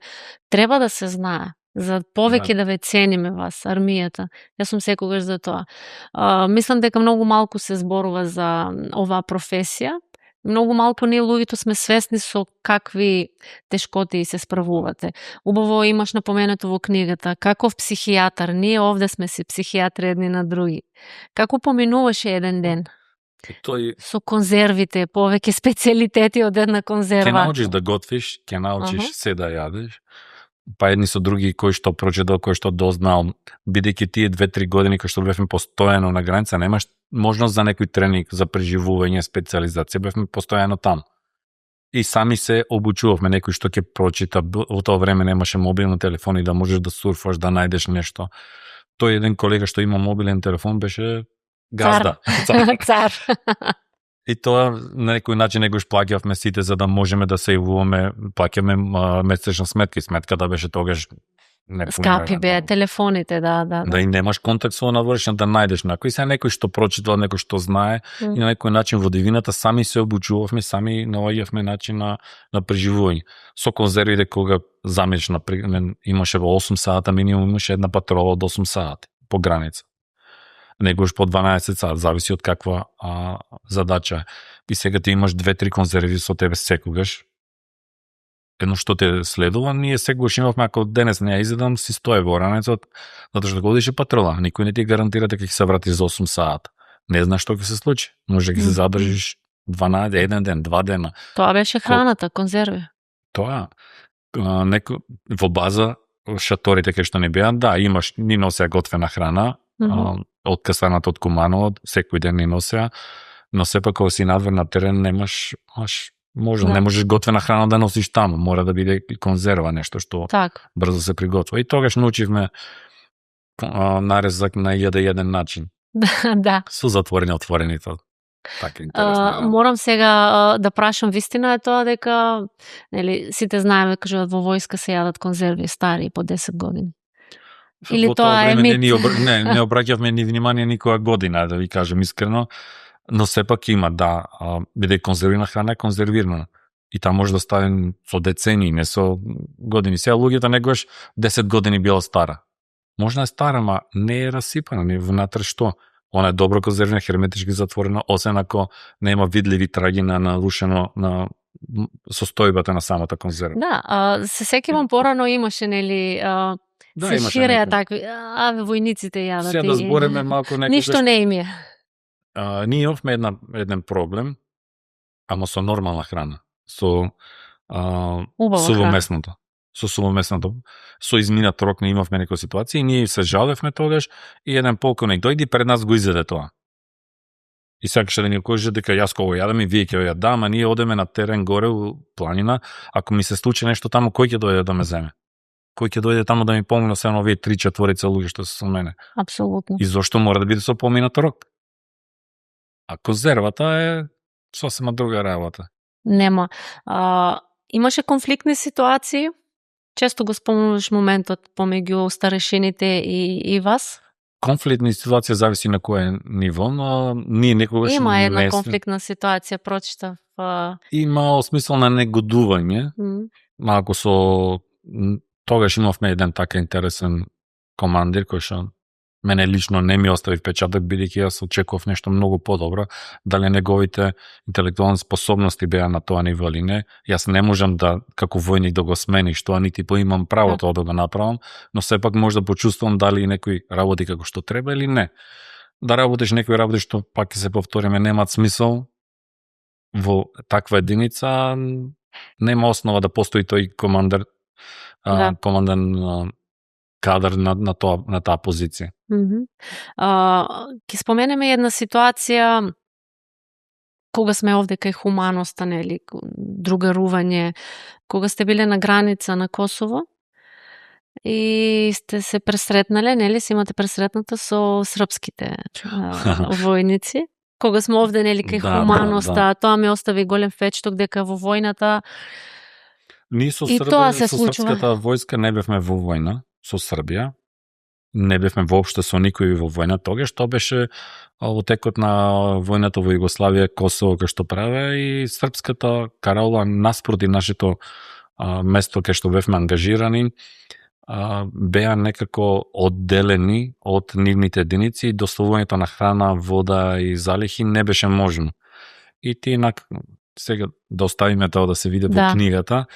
[SPEAKER 1] Треба да се знае. За повеќе да ве цениме вас, армијата. Јас сум секогаш за тоа. Мислам дека многу малку се зборува за оваа професија. Многу малку ние луѓето сме свесни со какви тешкоти се справувате. Убаво имаш напоменато во книгата. Каков психијатар? Ние овде сме си психијатри едни на други. Како поминуваше еден ден? Со конзервите, повеќе специјалитети од една конзерва.
[SPEAKER 2] Ке научиш да готвиш, ке научиш се да јадеш. Па едни со други кои што прочитал, кои што дознал, бидејќи тие 2-3 години кои што бевме постојано на граница, немаш можност за некој тренинг, за преживување, специјализација, бевме постојано там. И сами се обучувавме, некој што ќе прочита, во тоа време немаше мобилни телефони да можеш да сурфаш, да најдеш нешто. Тој еден колега што има мобилен телефон беше газда.
[SPEAKER 1] Цар.
[SPEAKER 2] И тоа на некој начин негош плаќавме сите за да можеме да се јавуваме, плаќаме месечна сметка и сметката беше тогаш
[SPEAKER 1] скапи беа телефоните, да.
[SPEAKER 2] Да и немаш контакт со навршен да најдеш некој, се некој што прочитал, некој што знае и на некој начин во дивината сами се обучувавме, сами наоѓавме начин на преживување. Со конзервите кога замеш например имаше во 8 сата минимум, имаше една патрола од 8 сати по граница. Негош по 12 сат, зависи од каква задача. И сега ти имаш 2-3 конзерви со тебе секогаш. едно што те следува, ние секогаш имавме, ако денес не ја изедам, си стое во ранецот, затоа што годише патрола. Никој не ти гарантира дека ќе се вратиш за 8 сата. Не знаеш што ќе се случи. Може ќе се задржиш 12, еден ден, 2 дена.
[SPEAKER 1] Тоа беше храната, конзерви.
[SPEAKER 2] Тоа, во база, шаторите кај што не беа, да, имаш, ни носеа готвена храна, откасаната од кумановот, секој ден ни носеа, но сепак кога си надвор на терен немаш, не можеш готвена храна да носиш таму, мора да биде конзерва, нешто што брзо се приготвува. И тогаш научивме нарезак на 1:1 начин.
[SPEAKER 1] Да.
[SPEAKER 2] Со затворени отворените. Така интересно.
[SPEAKER 1] Морам сега да прашам, вистина е тоа дека, нели, сите знаеме, кажуват во војска се јадат конзерви стари по 10 години. Или тоа е мит?
[SPEAKER 2] Не обраќавме ни внимание никоја година, да ви кажем искрено, но сепак има, да, биде конзервирана храна е конзервирана. И таа може да стане со децении, не со години. Сега луѓето негош 10 години била стара. Можна е стара, ма не е расипана, не е внатре што. Она е добро конзервирана, херметички затворена, освен ако нема видливи траги на нарушено на состојбата на самата конзерва.
[SPEAKER 1] Да, се сеќавам порано имаше, нели, се ширеа такви, војниците јадат.
[SPEAKER 2] Сега да збориме малку некој.
[SPEAKER 1] Ништо не им е.
[SPEAKER 2] Ние имавме еден проблем, ама со нормална храна, со сувомесното. Со сувомесното, со изминат рок не имавме некоја ситуација и ние се жалевме тогаш и еден полковник дојде пред нас го изеде тоа. И сакаше да ни каже дека јас кога јадам и вие ќе ја дам, а ние одеме на терен горе у планина, ако ми се случи нешто таму, кој ќе дојде да ме земе? Кој ќе дојде таму да ми помогне се овие 3-4 луѓе што се со мене?
[SPEAKER 1] Апсолутно.
[SPEAKER 2] И зошто мора да биде со поминат рок? А конзервата е сосема друга работа.
[SPEAKER 1] Нема. Имаше конфликтни ситуации? Често го спомнуваш моментот помеѓу старешините и вас?
[SPEAKER 2] Конфликтни ситуација зависи на кое ниво, но ние некогаш
[SPEAKER 1] има една конфликтна ситуација, прочитав.
[SPEAKER 2] Има смисол на негодување. Малку тогаш имавме еден така интересен командир кој што мене лично не ми остави впечаток, бидејќи јас очекував нешто многу подобро, дали неговите интелектуални способности беа на тоа ниво или не. Јас не можам да, како војник, да го смениш тоа, нити имам правото да го направам, но сепак може да почувствувам дали некој работи како што треба или не. Да работиш некои работи што, пак ќе се повториме, немаат смисол во таква единица, нема основа да постои тој командир, команден кадар на таа позиција.
[SPEAKER 1] Ќе споменеме една ситуација кога сме овде кај хуманоста, нели, другарување, кога сте биле на граница на Косово и сте се пресретнале, нели, се имате пресретната со српските војници. Кога сме овде, нели, кај хуманоста, тоа ми остави голем впечаток дека во војната
[SPEAKER 2] ние со српската војска не бевме во војна, со Србија. Не бевме воопшто со никој во војна тогаш, тоа беше во текот на војната во Југославија, Косово, кај што праве, и српската караула наспроти нашето место кај што бевме ангажирани, беа некако одделени од нивните единици и доставувањето на храна, вода и залихи не беше можно. И ти сега да оставиме тоа да се види во книгата,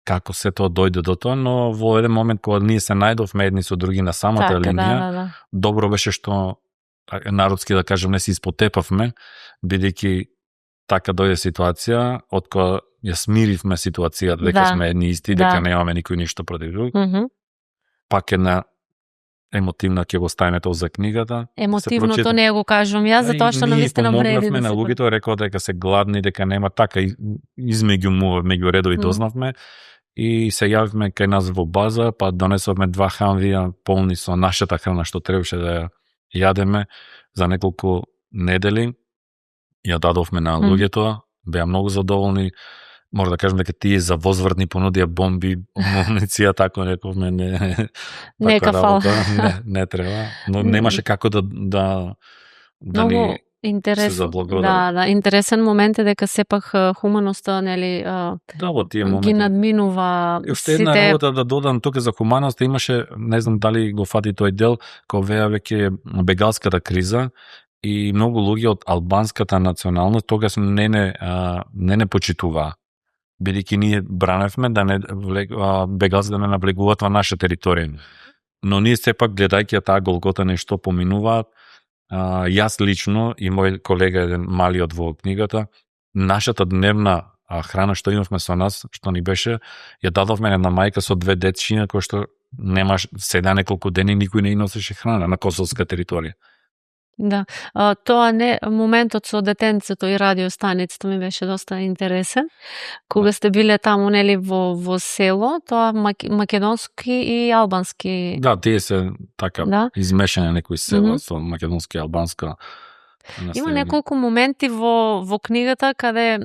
[SPEAKER 2] како се тоа дојде до тоа, но во еден момент кога ние се најдовме едни со други на самата линија, добро беше што народски да кажем не се испотепавме, бидејќи така дојде ситуација од која ја смиривме ситуацијата дека сме едни исти, дека немаме никој ништо против друг. Пак една емотивна ќе го ставиме тоа за книгата.
[SPEAKER 1] Емотивното не го кажувам јас, затоа што навистина вреди.
[SPEAKER 2] Ние помогнавме на луѓето, рекол дека се гладни, дека нема така, меѓу редови дознавме. И се јавивме кај нас во база, па донесовме 2 хамвија полни со нашата храна што требаше да ја јадеме за неколку недели. Ја дадовме на луѓето, беа многу задоволни. Може да кажем дека тие за возврат ни понудија бомби, муниција, тако рековме,
[SPEAKER 1] нека фала.
[SPEAKER 2] Не треба, но немаше како да ни се заблагодари.
[SPEAKER 1] Да, интересен момент е дека сепак хуманоста, нели,
[SPEAKER 2] во тие моменти
[SPEAKER 1] ги надминува сите.
[SPEAKER 2] Уште една работа да додам тука за хуманоста, имаше, не знам дали го фати тој дел, кога веа веќе бегалската криза, и многу луѓе од албанската националност тогаш не почитуваа. бидејќи ние браневме да не бегалци да не навлегуваат во наша територија. Но ние сепак гледајќи таа голгота нешто поминуваат, јас лично и мој колега еден малиот во книгата, нашата дневна храна што имавме со нас, што ни беше, ја дадовме една мајка со 2 дечиња кој што немаш седа неколку дени никој не носеше храна на косовска територија.
[SPEAKER 1] Да, тоа не моментот со детенцето и радиостаницата ми беше доста интересен. Кога сте биле таму нели во село, тоа македонски и албански.
[SPEAKER 2] Да, тие се така измешани некои села со македонски и албанска.
[SPEAKER 1] Има неколку моменти во книгата каде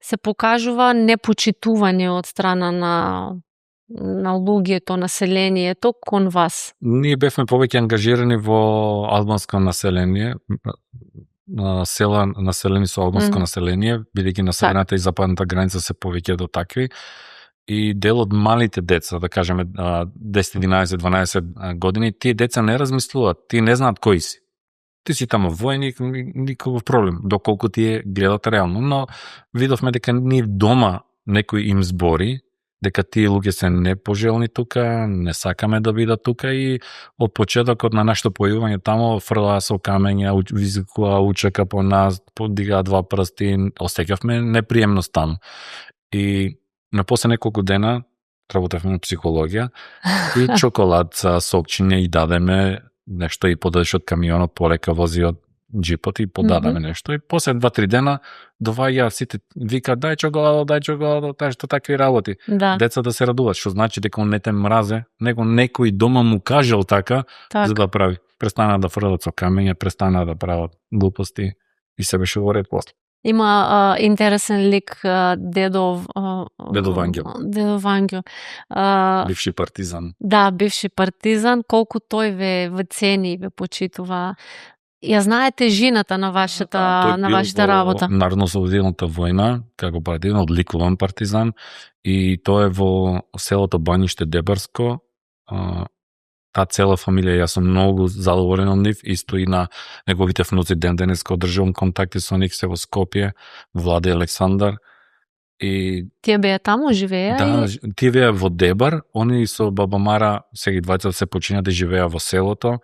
[SPEAKER 1] се покажува непочитување од страна на луѓето, населението кон вас.
[SPEAKER 2] Ние бевме повеќе ангажирани во албанско население, села населени со албанско население, бидејќи на северната и западната граница се повеќе до такви. И дел од малите деца, да кажеме 10, 11, 12 години, тие деца не размислуваат, тие не знаат кои си. Ти си тамо војник, никаков проблем, доколку тие гледат реално. Но видовме дека ние дома некој им збори, дека тие луѓе се непожелни тука, не сакаме да бидат тука и од почетокот на нашето појавување тамо фрлаа со камења, визикува, учека по нас, подигаа 2 прсти, осеќавме неприемност таму. И на после неколку дена работевме на психологија и чоколад со сокчиња и дадеме нешто и подадеш од камионот, полека вози од джипот и подадаме нешто. И после 2-3 дена доваѓаат сите, вика дај чоколадо, што такви работи.
[SPEAKER 1] Да.
[SPEAKER 2] Децата се радуваат, што значи дека он не те мразе, него некој дома му кажал така, за да прави. Престанаа да фрлат со камења, престанаа да прават глупости и се беше во ред после.
[SPEAKER 1] Има интересен лик дедо
[SPEAKER 2] Вангел.
[SPEAKER 1] Дедо Вангел.
[SPEAKER 2] Бивши партизан.
[SPEAKER 1] Да, бивши партизан, колку тој ве цени, ве почитува. Ја знаете жината на вашата работа.
[SPEAKER 2] Народно-освободителната војна, како партизан, одликуван партизан, и тоа е во селото Бањиште Дебарско. Таа цела фамилија, јас сум многу задоволен од нив, исто и на неговите внуци ден денеска одржувам контакти со нив, се во Скопје, Влади Александар. И
[SPEAKER 1] тие беа таму, живеа?
[SPEAKER 2] Да, тие беа во Дебар, они со баба Мара, сега двајца се почиња да живеа во селото,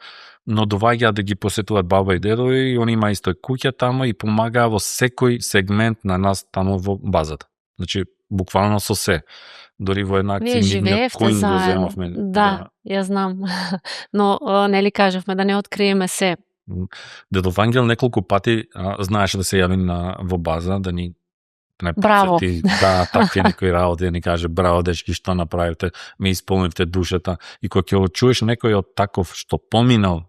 [SPEAKER 2] но доваѓаат да ги посетуваат баба и дедо и они има исто куќа таму и помагаа во секој сегмент на нас таму во базата. Значи, буквално со се. Дори во една
[SPEAKER 1] книгна кој го земавме. Да, ја знам. Но нели кажавме да не откриеме се.
[SPEAKER 2] Дедо Вангел неколку пати знаеше да се јави во база, да ни
[SPEAKER 1] браво.
[SPEAKER 2] Да, такви некои работи, да ни каже браво дечки, што направивте, ми исполнивте душата. И кога ќе чуеш некој од таков што поминал,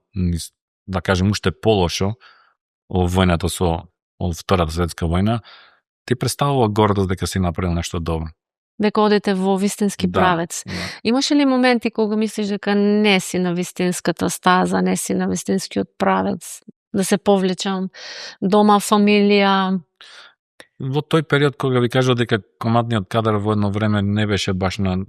[SPEAKER 2] да кажем уште полошо, во војната со Втората светска војна, ти представува гордост дека си направил нешто добро.
[SPEAKER 1] Дека одите во вистински правец.
[SPEAKER 2] Да.
[SPEAKER 1] Имаше ли моменти кога мислиш дека не си на вистинската стаза, не си на вистинскиот правец? Да се повлечам дома, фамилија?
[SPEAKER 2] Во тој период кога ви кажав дека командниот кадар во едно време не беше баш на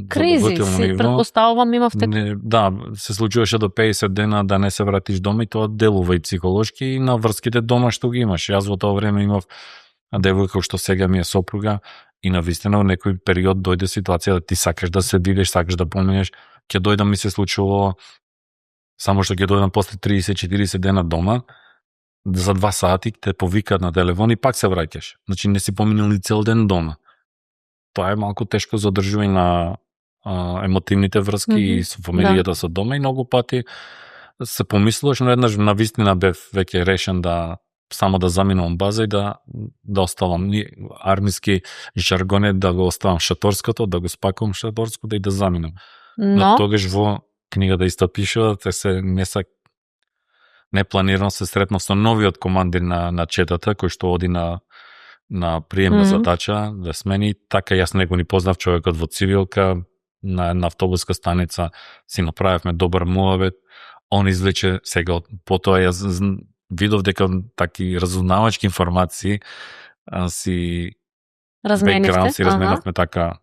[SPEAKER 1] кризи, си претпоставувам имавте.
[SPEAKER 2] Да, се случуваше до 50 дена да не се вратиш дома и тоа делува и психолошки и на врските дома што ги имаш. Јас во тоа време имав девојка што сега ми е сопруга и навистина во некој период дојде ситуација да ти сакаш да се видиш, сакаш да поминеш, ќе дојдам ми се случувало само што ќе дојдам после 30-40 дена дома, за 2 сати те повикаат на телефон и пак се враќаш. Значи не си поминал ни цел ден дома. Тоа е малку тешко за одржување на емотивните врски и со фамилијата со дома и многу пати се помислуваш, но еднаш на вистина бев веќе решен да само да заминувам база и да оставам армиски жаргоне, да го оставам шаторското, да го спакувам шаторското и да заминам. Но тогаш во книгата исто пишува, непланирано се сретнав со новиот командир на четата, кој што оди на приемна задача да смени. Така јас него ни познав човекот во цивилка, на една автобуска станица си направивме добар муабет. Он извлече сега, потоа јас видов дека таки разузнавачки информации си разменавме така.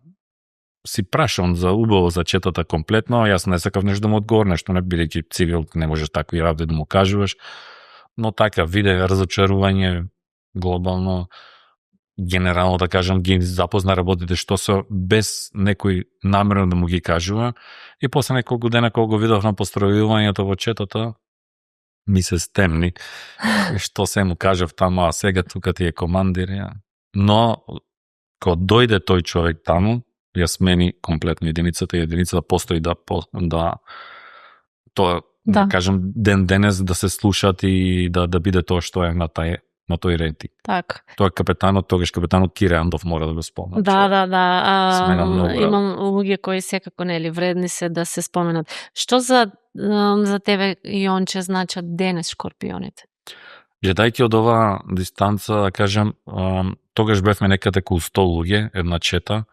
[SPEAKER 2] Си прашам за убаво за четата комплетно, јас не сакав нешто да му одговорам, нешто не бидејќи цивил, не можеш такви работи да му кажуваш, но така виде разочарување глобално. генерално да кажам ги запозна работите што се без некој намерно да му ги кажува и после неколку дена кога го видов на постројувањето во четото ми се стемни што се му кажав таму, а сега тука ти е командир ја. Но кога дојде тој човек таму ја смени комплетно единицата и единицата постои да тоа да кажам ден денес да се слушат и да биде тоа што е на тој рейтинг.
[SPEAKER 1] Так.
[SPEAKER 2] Тоа капетанот, тогаш капетанот Кире Андов мора да го спомнам.
[SPEAKER 1] Да. Имам луѓе кои секако нели вредни се да се споменат. Што за тебе, Јонче, значат денес шкорпионите?
[SPEAKER 2] Гледајќи од оваа дистанца, да кажам, тогаш бевме некаде околу 100 луѓе, една чета,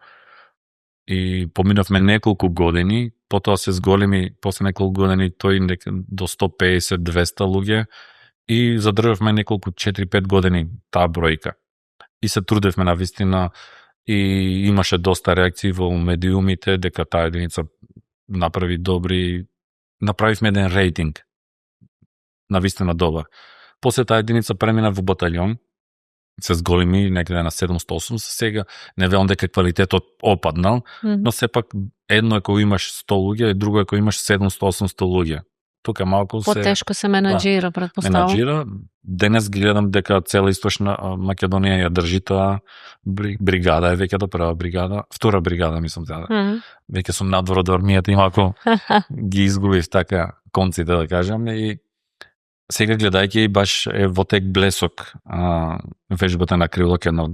[SPEAKER 2] и поминавме неколку години, потоа се зголеми, после неколку години тој до 150-200 луѓе, и задржавме неколку 4-5 години таа бројка. И се трудевме навистина и имаше доста реакции во медиумите дека таа единица направивме еден рейтинг. Навистина добар. После таа единица премина во баталјон, се зголеми некаде на 780 сега, не велам дека квалитетот опаднал, но сепак едно е кога имаш 100 луѓе, и друго е кога имаш 700-800 луѓе. Тука малку
[SPEAKER 1] потешко се менаџира, претпоставувам.
[SPEAKER 2] Менаџира. Денес гледам дека цела Источна Македонија ја држи таа бригада, е веќе прва бригада, втора бригада мислам сега. Веќе сум надвор од армијата и малку ги изгубив така конците да кажам, и сега гледајќи баш е во тек блесок вежбата на крилок, една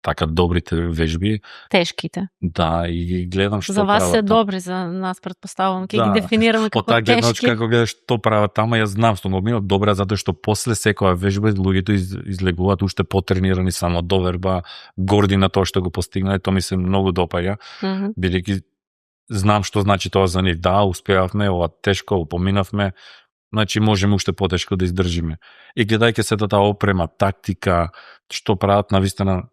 [SPEAKER 2] така добрите вежби.
[SPEAKER 1] Тешките.
[SPEAKER 2] Да, и гледам што
[SPEAKER 1] за вас
[SPEAKER 2] прават.
[SPEAKER 1] се добри, за нас претпоставувам, ќе ги дефинираме како тешки.
[SPEAKER 2] Гледаш како гледаш што прават тама, јас знам што го добра, затоа што после секоја вежба луѓето излегуваат уште потренирани, само доверба, горди на тоа што го постигнале, тоа ми се многу допаѓа. Бидејќи знам што значи тоа за нив. Да, успеавме, ова тешко поминавме, значи можеме уште потешко да издржиме. И гледајќи се таа опрема, тактика, што прават, навистина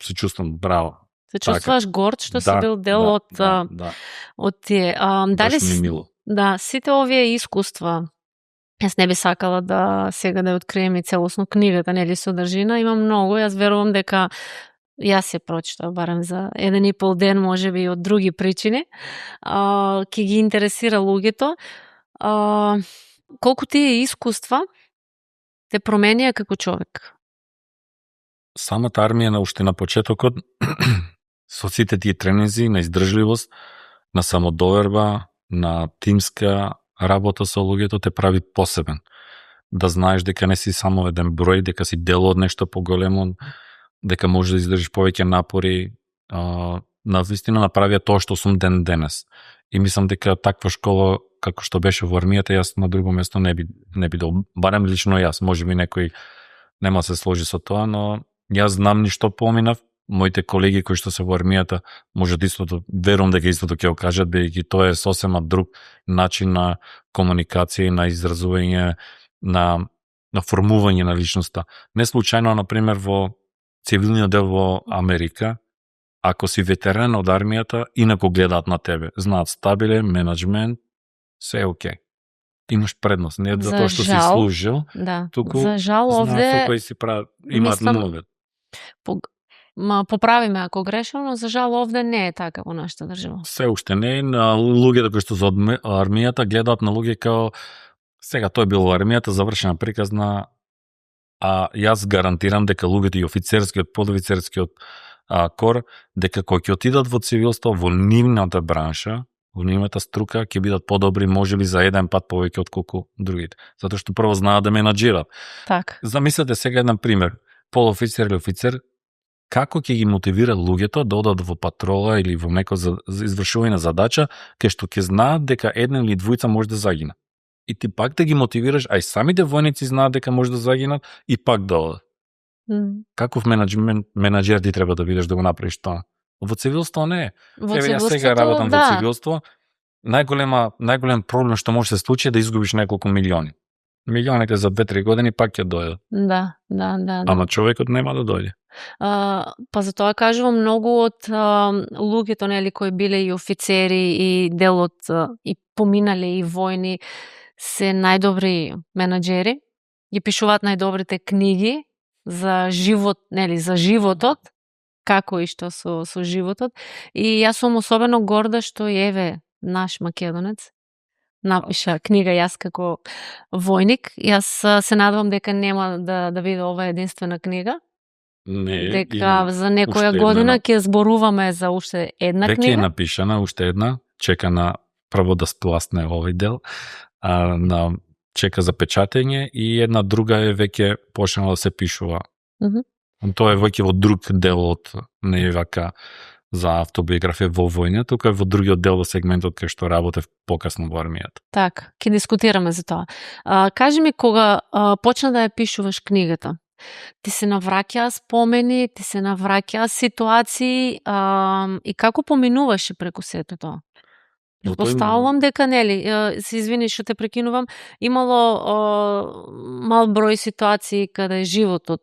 [SPEAKER 2] се чувствам браво.
[SPEAKER 1] Се чувствуваш горд што си бил дел од тие. Дали сите овие искуства, јас не би сакала да сега да открием и целосно книгата, нели содржина, има многу, јас верувам дека јас ја прочитав барем за 1,5 ден, можеби и од други причини, ќе ги интересира луѓето. Колку тие искуства те променија како човек?
[SPEAKER 2] Самата армија на уште на почетокот со сите тие тренинзи на издржливост, на самодоверба, на тимска работа со луѓето те прави посебен. Да знаеш дека не си само еден број, дека си дел од нешто поголемо, дека можеш да издржиш повеќе напори, навистина направија тоа што сум ден денес. И мислам дека таква школа како што беше во армијата, јас на друго место не би дол. Барем лично јас, можеби некој нема се сложи со тоа, но јас знам ни што поминав, моите колеги кои што се во армијата можат истото, верувам дека истото ќе го кажат, бидејќи тоа е сосема друг начин на комуникација, на изразување, на формување на личноста. Не случајно, например, во цивилниот дел во Америка, ако си ветеран од армијата, инако гледаат на тебе. Знаат стабилен менеджмент, се е окей. Имаш предност, не затоа што си служил, туку
[SPEAKER 1] за жал овде
[SPEAKER 2] кој си прави, имаат многу.
[SPEAKER 1] Поправиме ако грешам, но за жал овде не е така во нашата држава.
[SPEAKER 2] Се уште не е. На луѓето кои што за армијата гледаат на луѓе као сега тој бил во армијата, завршена приказна, а јас гарантирам дека луѓето и офицерскиот, подофицерскиот кор, дека кои ќе отидат во цивилство, во нивната бранша, во нивната струка, ќе бидат подобри, можеби за еден пат повеќе отколку другите. Затоа што прво знаат да менаџират.
[SPEAKER 1] Так.
[SPEAKER 2] Замислете сега еден пример. Подофицер или офицер, како ќе ги мотивира луѓето да одат во патрола или во некој за извршување на задача, кај што ќе знаат дека еден или двојца може да загинат. И ти пак да ги мотивираш, а и самите војници знаат дека може да загинат и пак да одат. Каков менаџер ти треба да бидеш да го направиш тоа? Во цивилство не е. Јас сега работам во цивилство. Најголем проблем што може да се случи е да изгубиш неколку милиони. Милионите за 2-3 години пак ќе дојдат.
[SPEAKER 1] Да.
[SPEAKER 2] Ама човекот нема да дојде.
[SPEAKER 1] Па затоа кажувам, многу од луѓето нели кои биле и офицери и дел од и поминале и војни се најдобри менаџери, ги пишуваат најдобрите книги за живот, нели, за животот, како и што со животот. И јас сум особено горда што еве наш македонец напиша книга јас како војник. Јас се надевам дека нема да биде ова единствена книга.
[SPEAKER 2] Не,
[SPEAKER 1] дека за некоја година ќе зборуваме за уште една
[SPEAKER 2] книга. Веќе е
[SPEAKER 1] книга.
[SPEAKER 2] напишана уште една, чека на прво да спласне овој дел, чека за печатење и една друга е веќе почнала да се пишува. Тоа е веќе во друг дел од не е вака за автобиографија во војна, тука е во другиот дел во сегментот кај што работев покасно во армијата.
[SPEAKER 1] Така, ќе дискутираме за тоа. Кажи ми, кога почна да ја пишуваш книгата, ти се навраќаа спомени, ти се навраќаа ситуации и како поминуваше преку сето тоа? Предпоставувам дека, нели, се извини што те прекинувам, имало мал број ситуации каде животот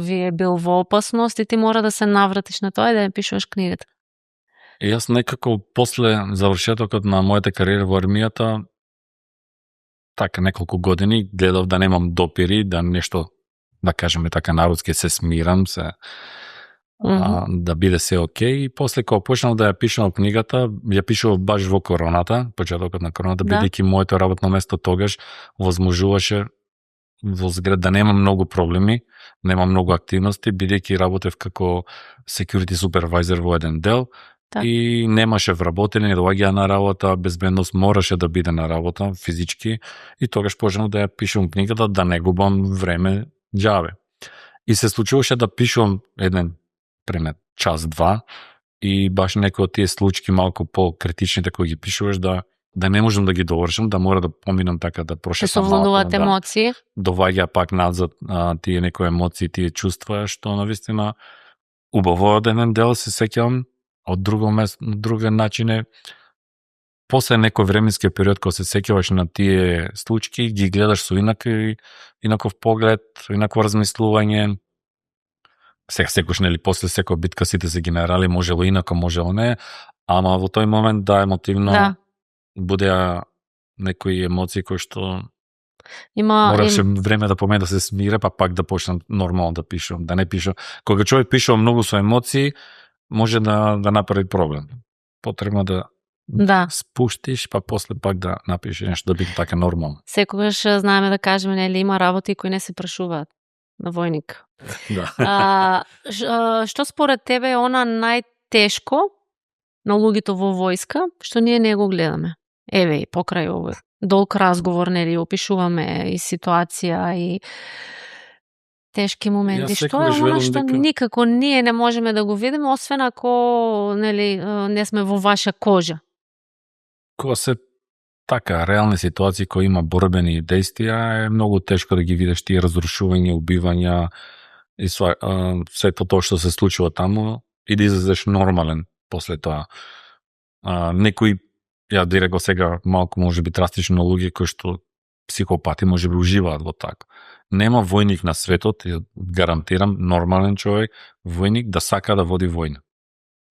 [SPEAKER 1] ви е бил во опасност и ти мора да се навратиш на тоа и да ја пишуваш книгата.
[SPEAKER 2] Јас некако после завршетокот на мојата кариера во армијата, така неколку години гледав да немам допири, да нешто, да кажеме така народски, се смирам, да биде се окей. И после кога почнав да ја пишам книгата, ја пишував баш во короната, почетокот на короната, бидејќи моето работно место тогаш возможуваше во зград да нема многу проблеми, нема многу активности, бидејќи работев како security supervisor во еден дел, и немаше вработени, не доаѓаа на работа, безбедност мораше да биде на работа физички, и тогаш почнав да ја пишувам книгата, да не губам време џабе. И се случуваше да пишувам еден пример час-два и баш некои од тие случаи малку по-критичните кои ги пишуваш да не можам да ги довршам, да мора да поминам така да прошетам малку.
[SPEAKER 1] Се совладуваат емоции.
[SPEAKER 2] Доваѓа пак назад тие некои емоции, тие чувства, што навистина убаво од еден дел се сеќавам, од друго место, друг начин е после некој временски период кога се сеќаваш на тие случаи, ги гледаш со инаков поглед, инако размислување. Сега секош, нели, после секоја битка сите се генерали, можело инако, можело не, ама во тој момент емотивно будеа некои емоции кои што мораше време да помине да се смире, па пак да почнам нормално да пишувам, да не пишам. Кога човек пишува многу со емоции, може да направи проблем. Потребно да спуштиш, па после пак да напишеш нешто да биде така нормално.
[SPEAKER 1] Секогаш знаеме да кажеме, нели, има работи кои не се прашуваат на војник. Што според тебе е она најтешко на луѓето во војска, што ние не го гледаме? Еве, покрај овој долг разговор, нели, опишуваме и ситуација и тешки моменти. Што е она што никако ние не можеме да го видиме, освен ако, нели, не сме во ваша кожа?
[SPEAKER 2] Кога се така реални ситуации кои има борбени действија, е многу тешко да ги видиш тие разрушувања, убивања и сето тоа што се случува таму и да излезеш нормален после тоа. Некои, ја директно сега малку може би драстично луѓе кои што психопати може би уживаат во така. Нема војник на светот, гарантирам, нормален човек, војник да сака да води војна.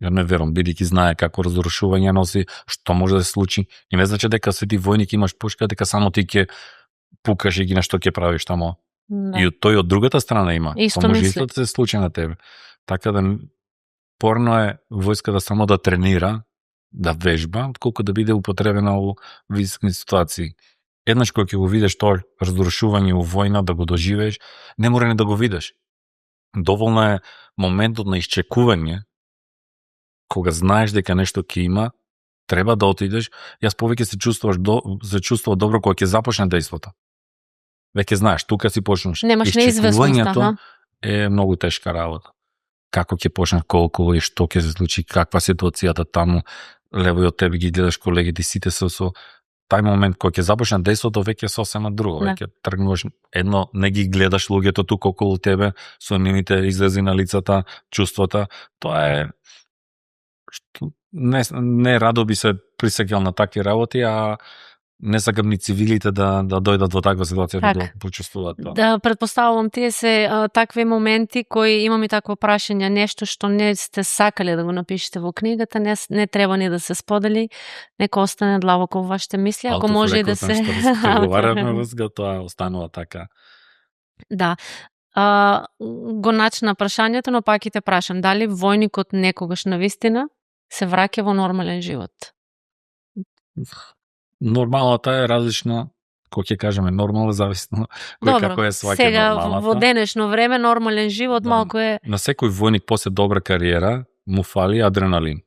[SPEAKER 2] Ја не верувам, бидејќи знае како разрушување носи, што може да се случи. И не значи дека се ти војник имаш пушка, дека само ти ќе пукаш и ги нешто ќе правиш тамо. И тој од другата страна има.
[SPEAKER 1] Исто
[SPEAKER 2] може исто да се случи на тебе. Така да порно е војската само да тренира, да вежба, отколку да биде употребена во високи ситуации. Еднаш кога ќе го видиш тоа разрушување во војна, да го доживееш, не мора не да го видиш. Доволно е моментот на исчекување, кога знаеш дека нешто ќе има, треба да отидеш. Јас повеќе се чувствував добро кога ќе започне дејството. Веќе знаеш, тука си почнеш.
[SPEAKER 1] Немаш неизвестност,
[SPEAKER 2] е многу тешка работа. Како ќе почнеш, колку и што ќе се случи, каква ситуацијата таму, лево и од тебе ги гледаш колегите, сите се со тај момент кога ќе започне дејството, веќе сосема друго, веќе тргнуваш едно, не ги гледаш луѓето тука околу тебе, со нивните изрази на лицата, чувствата, тоа е што не радо би се присеќал на такви работи, а не сакам ни цивилите да дојдат во таква ситуација да почувствуваат тоа.
[SPEAKER 1] Да, предпоставувам, тие се такви моменти кои имам и такво прашање, нешто што не сте сакале да го напишете во книгата, не треба ни да се сподели, нека остане длабоко во вашите мисли, ако може и да се...
[SPEAKER 2] Преговараме возга, тоа останува така.
[SPEAKER 1] Да. го начина прашањето, но пак и те прашам, дали војникот некогаш навистина се враќа во нормален живот?
[SPEAKER 2] Нормалната е различна, кој ќе кажеме нормално, зависно кој како е сваќа нормалната.
[SPEAKER 1] Сега во денешно време нормален живот малку е...
[SPEAKER 2] На секој војник после добра кариера му фали адреналин.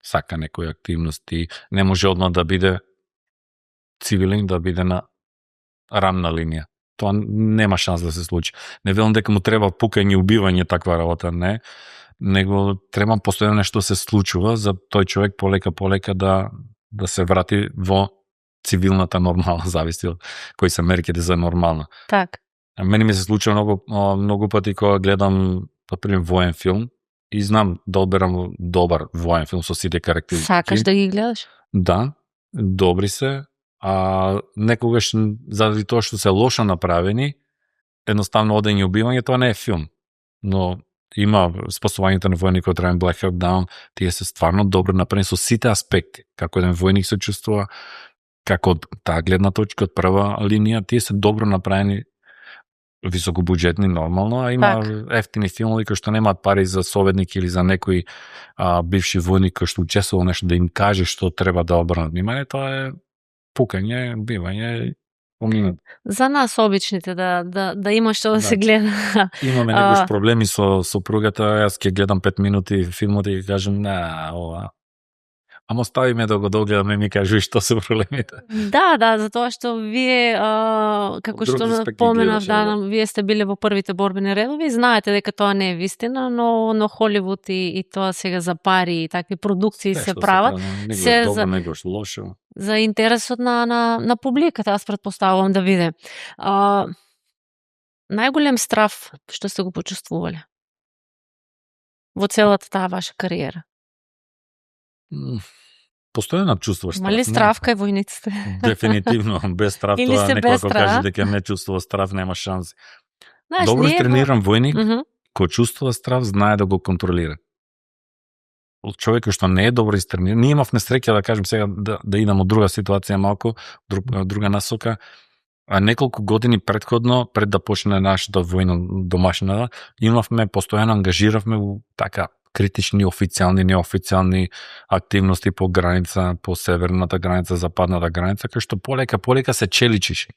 [SPEAKER 2] Сака некои активности, не може одма да биде цивилен, да биде на рамна линија. Тоа нема шанс да се случи. Не велам дека му треба пукање, убивање, таква работа, не. Него треба постојано нешто се случува за тој човек полека да се врати во цивилната нормална, зависи од кои се мерките за нормална.
[SPEAKER 1] Так.
[SPEAKER 2] Мене ми се случува многу пати кога гледам, например, воен филм и знам да одберам добар воен филм со сите карактеристики.
[SPEAKER 1] Сакаш да ги гледаш?
[SPEAKER 2] Да, добри се, а некогаш заради тоа што се лошо направени, едноставно одење и убивање, тоа не е филм. Но има спасувањето на војникот Райан Black Hawk Down, тие се стварно добро направени со сите аспекти. Како еден војник се чувствува, како од таа гледна точка, од прва линија, тие се добро направени, високобуџетни нормално, а има ефтини филмови кои што немаат пари за советник или за некој бивши војник кој што учествувал нешто да им каже што треба да обрнат внимание, тоа е пукање, бивање, поминат.
[SPEAKER 1] За нас обичните да има што да се гледа.
[SPEAKER 2] Имаме некој проблеми со сопругата, јас ќе гледам 5 минути филмот и кажам, ова. Ама оставиме да го догледаме, ми кажи што се проблемите.
[SPEAKER 1] Да, затоа што вие, како што напоменав, вие сте биле во првите борбени редови, знаете дека тоа не е вистина, но Холивуд и тоа сега за пари и такви продукции се прават.
[SPEAKER 2] Се добро, негош лошо.
[SPEAKER 1] За интересот на публиката, аз претпоставувам да биде. Најголем страв што сте го почувствувале во целата таа ваша кариера?
[SPEAKER 2] Постојано чувствуваш страв.
[SPEAKER 1] Мали страв кај војниците?
[SPEAKER 2] Дефинитивно, без страв тоа некој ако каже дека не чувствува страв, нема шанси. Добро трениран војник, кој чувствува страв, знае да го контролира. Човек што не е добро истрениран, ние имавме среќа да кажем сега да идам од друга ситуација малку, друга насока, а неколку години предходно, пред да почне нашата војна домашна, имавме постојано ангажиравме така критични, официјални, неофицијални активности по граница, по северната граница, западната граница, кај што полека се челичиш.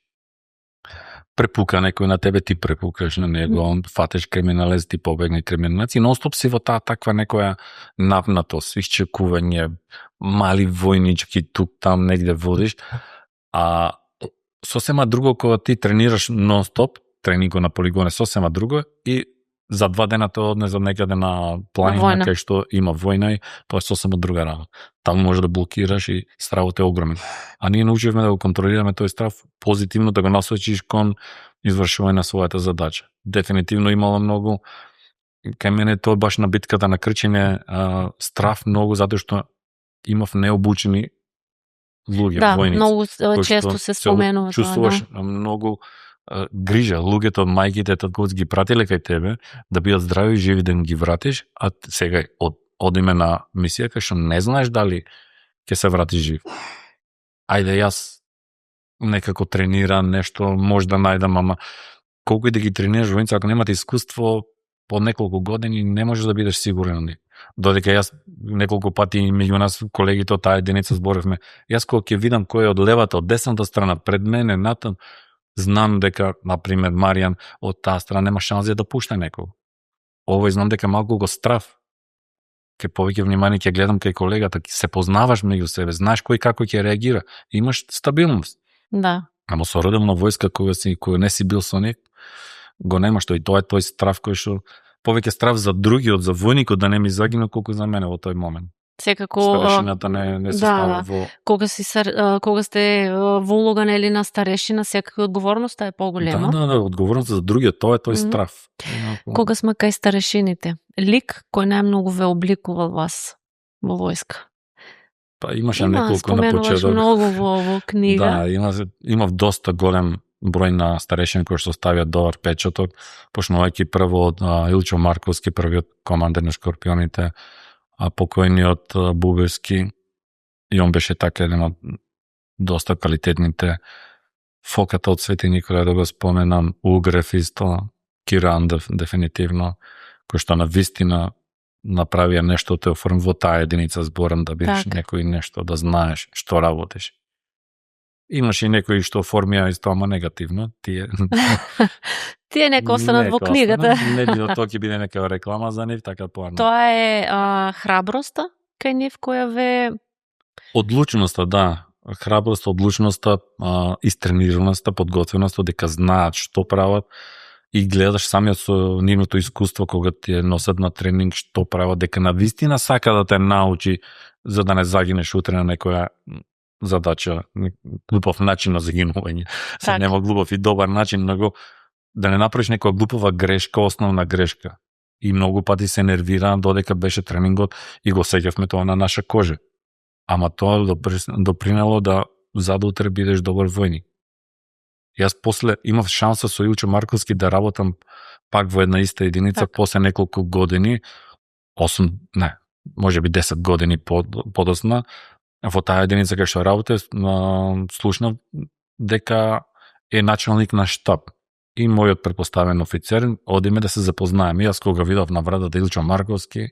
[SPEAKER 2] Препука некој на тебе, ти препукаш на него, он фатеш криминалец, ти побегне криминалец и ностоп си во таа таква некоја напнатост, исчекување, мали војнички тук, там, негде водиш, а сосема друго кога ти тренираш нонстоп, тренинго на полигоне сосема друго и за 2 дена тоа однесе некаде на планина кај што има војна и тоа е сосема друга работа. Таму може да блокираш и стравот е огромен. А ние научивме да го контролираме тој страв позитивно, да го насочиш кон извршување на својата задача. Дефинитивно имало многу, кај мене тоа баш на битката на Крчење, страв многу затоа што имав необучени луѓе, војници. Да,
[SPEAKER 1] многу често се споменува.
[SPEAKER 2] Чувствуваш многу грижа, луѓето, мајките, таткоци ги пратиле кај тебе да бидат здрави и живи да им ги вратиш, а сега одиме на мисија кај што не знаеш дали ќе се вратиш жив. Ајде јас некако тренирам нешто, може да најдам, ама колку и да ги тренираш војници, ако немате искуство по неколку години, не можеш да бидеш сигурен на нив. Додека јас неколку пати меѓу нас колегите од таа единица зборевме, јас кога ќе видам кој е од левата, од десната страна, пред мене, натам, знам дека, например, Маријан од таа страна нема шанси да пушта некој. Овој знам дека малку го страв. Ке повеќе внимание ќе гледам кај колегата, се познаваш меѓу себе, знаеш кој како ќе реагира, имаш стабилност.
[SPEAKER 1] Да.
[SPEAKER 2] Ама со редовна војска кога не си бил со нив, го немаш тој, тоа е тој страв кој што повеќе страв за другиот, за војникот да не ми загине колку за мене во тој момент.
[SPEAKER 1] Секако
[SPEAKER 2] старешината не се става во
[SPEAKER 1] кога сте во улога нели на старешина, секако одговорноста е поголема.
[SPEAKER 2] Да, одговорноста за другиот, тоа е тој страв.
[SPEAKER 1] Кога сме кај старешините, лик кој најмногу ве обликува вас во војска?
[SPEAKER 2] Па имаше неколку на почеток.
[SPEAKER 1] Споменуваш многу во книга.
[SPEAKER 2] Да, имав доста голем број на старешини кои што ставиат добар печаток, почнувајќи прво од Илчо Марковски, првиот командир на Шкорпионите, а покојниот Бубевски, и он беше така еден од доста квалитетните. Фоката од Свети Николај, да го споменам, Угрев исто, Киран дефинитивно, кој што на вистина направија нешто те оформи во таа единица зборам да бидеш некој нешто, да знаеш што работиш. Имаш и некои што оформија исто, ама негативно. Тие
[SPEAKER 1] нека останат во книгата.
[SPEAKER 2] Не било тоа ќе биде нека реклама за нив, така поарно.
[SPEAKER 1] Тоа е храброста кај нив која ве...
[SPEAKER 2] Одлучноста, да. Храброста, одлучноста, истренираноста, подготвеноста, дека знаат што прават и гледаш самиот со нивното искуство кога ти носат на тренинг што прават, дека на вистина сака да те научи за да не загинеш утре на некоја задача, глупав начин на загинување. Се нема глупав и добар начин, него да не направиш некоја глупава грешка, основна грешка. И многу пати се нервирам додека беше тренингот и го сеќавме тоа на наша кожа. Ама тоа допринело да задутре бидеш добар војник. Јас после имав шанса со Илчо Марковски да работам пак во една иста единица после неколку години, 10 години подосна, во таа единица кај што работев, слушнав дека е началник на штаб. И мојот претпоставен офицер одиме да се запознаеме. Јас кога видов на вратата Илчо Марковски,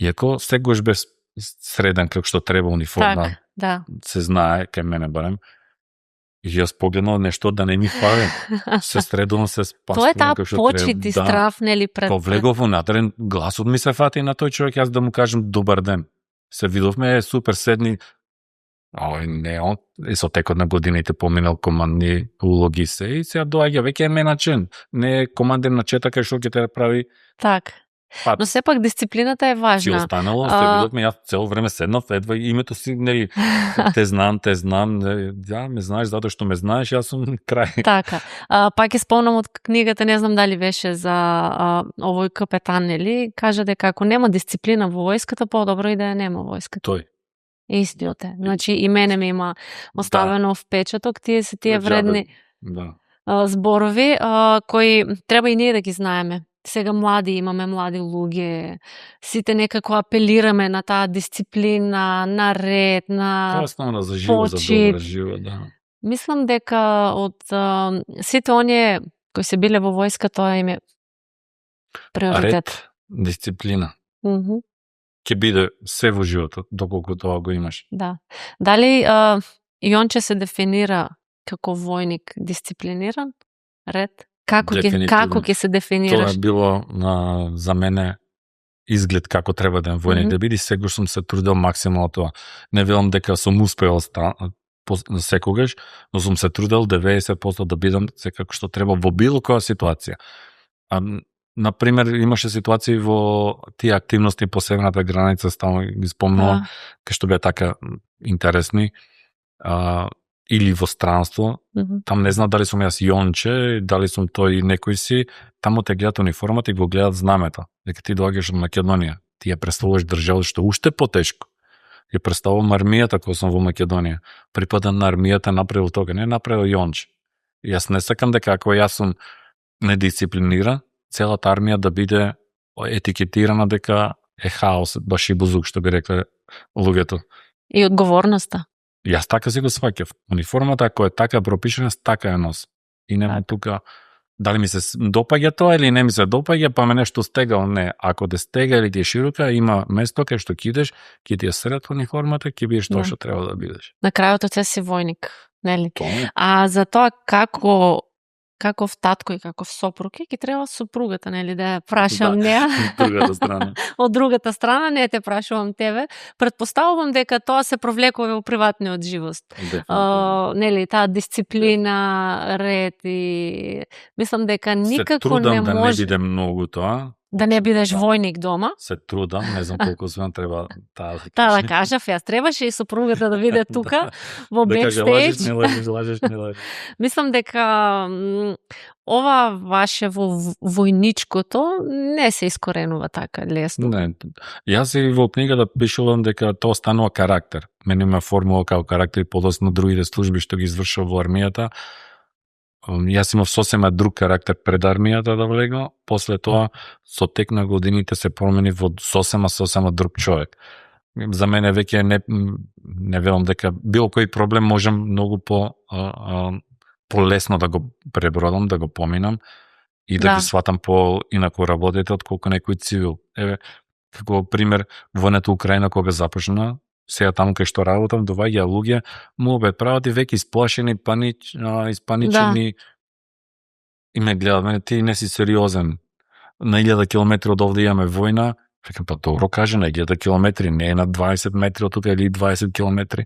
[SPEAKER 2] иако секогаш бе среден како што треба униформа, се знае кај мене барем, и јас погледнав нешто да не ми фали. Се средувам, се спаствам.
[SPEAKER 1] Тоа е таа почит и страв, нели, пред...
[SPEAKER 2] Повлегов унатрен, гласот ми се фати на тој човек, јас да му кажам добар ден. Се видовме, супер седни. Не, он со текот на годините поминал командни улоги се и сега доаѓа, веќе е меначен. Не е командир на четака што ќе те прави.
[SPEAKER 1] Так. Но сепак дисциплината е важна.
[SPEAKER 2] Си останало, се видовме, јас цело време седнав, едва името си, нели, те знам, ме знаеш затоа што ме знаеш, јас сум крај.
[SPEAKER 1] Така. Пак ќе спомнам од книгата, не знам дали беше за овој капетан, нели, кажа дека ако нема дисциплина во војската, подобро и да ја нема војската.
[SPEAKER 2] Тој.
[SPEAKER 1] Истиот е. Значи и мене ми има оставено впечаток, тие вредни зборови кои треба и ние да ги знаеме. Сега имаме млади луѓе, сите некако апелираме на таа дисциплина, на ред, на
[SPEAKER 2] основна за живот, за добра живот, да.
[SPEAKER 1] Мислам дека од сите оние кои се биле во војска, тоа им е приоритет.
[SPEAKER 2] Ред, дисциплина. Ќе биде се во животот, доколку тоа го имаш.
[SPEAKER 1] Да. Дали Јонче се дефинира како војник дисциплиниран? Ред? Како ќе се дефинираш?
[SPEAKER 2] Тоа било за мене изглед како треба да е војник да биде, секогаш сум се трудел максимално тоа. Не велам дека сум успеал секогаш, но сум се трудел 90% да бидам секако што треба во било која ситуација. Например, имаше ситуации во тие активности по северната граница, стално ги спомнувам, кај што беа така интересни, или во странство, там не знам дали сум јас Јонче, дали сум тој некој си, таму те гледат униформата и го гледат знамето. Дека ти доаѓаш од Македонија, ти ја представуваш држава што уште потешко. Ја представувам армијата кога сум во Македонија. Припадам на армијата, направил тога, не направил Јонче. Јас не сакам дека ако јас сум недисциплиниран, целата армија да биде етикетирана дека е хаос, баш и бузук, што би рекле луѓето.
[SPEAKER 1] И одговорноста.
[SPEAKER 2] Јас така си го сваќав. Униформата, ако е така пропишена, така е нос. И нема тука, дали ми се допаѓа тоа или не ми се допаѓа, па ме нешто стегал, не. Ако те стега или ти е широка, има место кај што кидеш, ќе ти е сред униформата, ќе бидеш тоа што треба да бидеш.
[SPEAKER 1] На крајот од се си војник, нели? А за тоа каков татко и каков сопруг ќе треба сопругата, нели, да ја прашам неа.
[SPEAKER 2] Другата страна.
[SPEAKER 1] Од другата страна не те прашувам тебе. Предпоставувам дека тоа се провлекува во приватниот живот. Нели, таа дисциплина, ред и мислам дека никако не може.
[SPEAKER 2] Се трудам да не биде многу тоа.
[SPEAKER 1] Да не бидеш војник дома.
[SPEAKER 2] Се трудам, не знам колку свен треба таа
[SPEAKER 1] да кажав, јас требаше и сопругата да биде тука во бекстејдж.
[SPEAKER 2] Да лажеш, не лажеш.
[SPEAKER 1] Мислам дека ова ваше во војничкото не се искоренува така лесно.
[SPEAKER 2] Не, јас и во книгата пишувам дека тоа станува карактер. Мене има формула како карактер и подоцна другите служби што ги извршува во армијата. Јас имав сосема друг карактер пред армијата да влегам, после тоа со тек на годините се промени во сосема друг човек. За мене веќе не велам дека било кој проблем можам многу полесно да го пребродам, да го поминам. и да
[SPEAKER 1] Да.
[SPEAKER 2] ги сватам по инако работите отколку некој цивил. Еве, како пример, војната Украина кога започна, сега таму кај што работам, доваѓа луѓе, му бе прават и веќе исплашени, испаничени, и ме гледат, мене ти не си сериозен. На 1000 километри од овде имаме војна. Викам, па добро каже, на 1000 километри, не е на 20 метри од тука или 20 километри.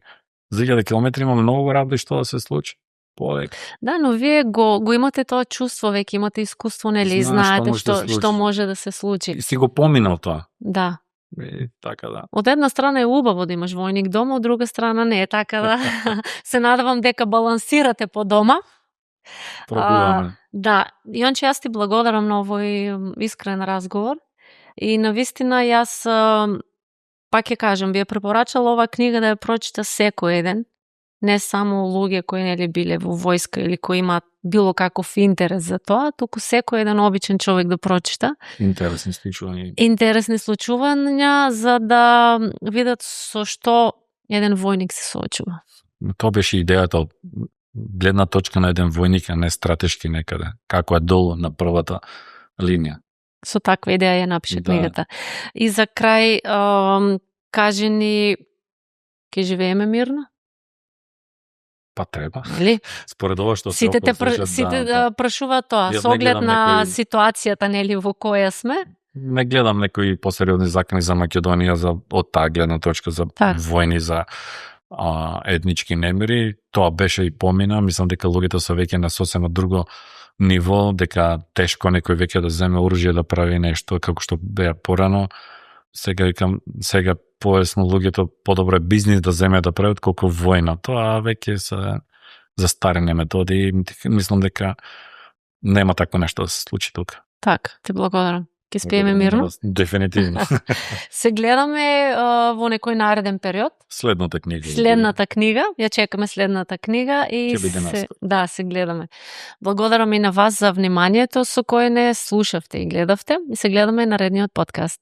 [SPEAKER 2] За 1000 километри има многу работи што да се случи. Полек.
[SPEAKER 1] Да, но вие го имате тоа чувство, веќе имате искуство, нели, знаете што може да се случи.
[SPEAKER 2] И си го поминал тоа.
[SPEAKER 1] Да.
[SPEAKER 2] И така да.
[SPEAKER 1] Од една страна е убаво да имаш војник дома, од друга страна не е, така да се надевам дека балансирате по дома.
[SPEAKER 2] Пробуваме.
[SPEAKER 1] Да, Јонче, јас ти благодарам на овој искрен разговор и навистина јас пак ќе кажам, би ја препорачала оваа книга да ја прочита секој еден, не само луѓе кои нели биле во војска или кои имаат било каков интерес за тоа, туку секој еден обичен човек да прочита.
[SPEAKER 2] Интересни случувања.
[SPEAKER 1] Интересни случувања за да видат со што еден војник се соочува.
[SPEAKER 2] Тоа беше идејата од гледна точка на еден војник, а не стратешки некаде, како е долу на првата линија.
[SPEAKER 1] Со таква идеја ја напише книгата. И за крај, кажи ни, ке живееме мирно?
[SPEAKER 2] Па треба.
[SPEAKER 1] Или?
[SPEAKER 2] Според ова што
[SPEAKER 1] сите прашуваат тоа, со оглед на ситуацијата нели во која сме.
[SPEAKER 2] Не гледам некои посериозни закони за Македонија од таа гледна точка за војни, за етнички немири. Тоа беше и помина. Мислам дека луѓето се веќе на сосема друго ниво, дека тешко некој веќе да земе оружје да прави нешто како што беа порано. Сега викам, сега поесно луѓето подобро е бизнис да земе да прават колку војна. Тоа веќе се застарени методи. Мислам дека нема такво нешто да се случи тука.
[SPEAKER 1] Така, ти благодарам. Ке спиеме мирно?
[SPEAKER 2] Дефинитивно.
[SPEAKER 1] Се гледаме во некој нареден период.
[SPEAKER 2] Следната книга.
[SPEAKER 1] Следната книга. Ја чекаме следната книга и се гледаме. Благодарам и на вас за вниманието со кое не слушавте и гледавте. И се гледаме наредниот подкаст.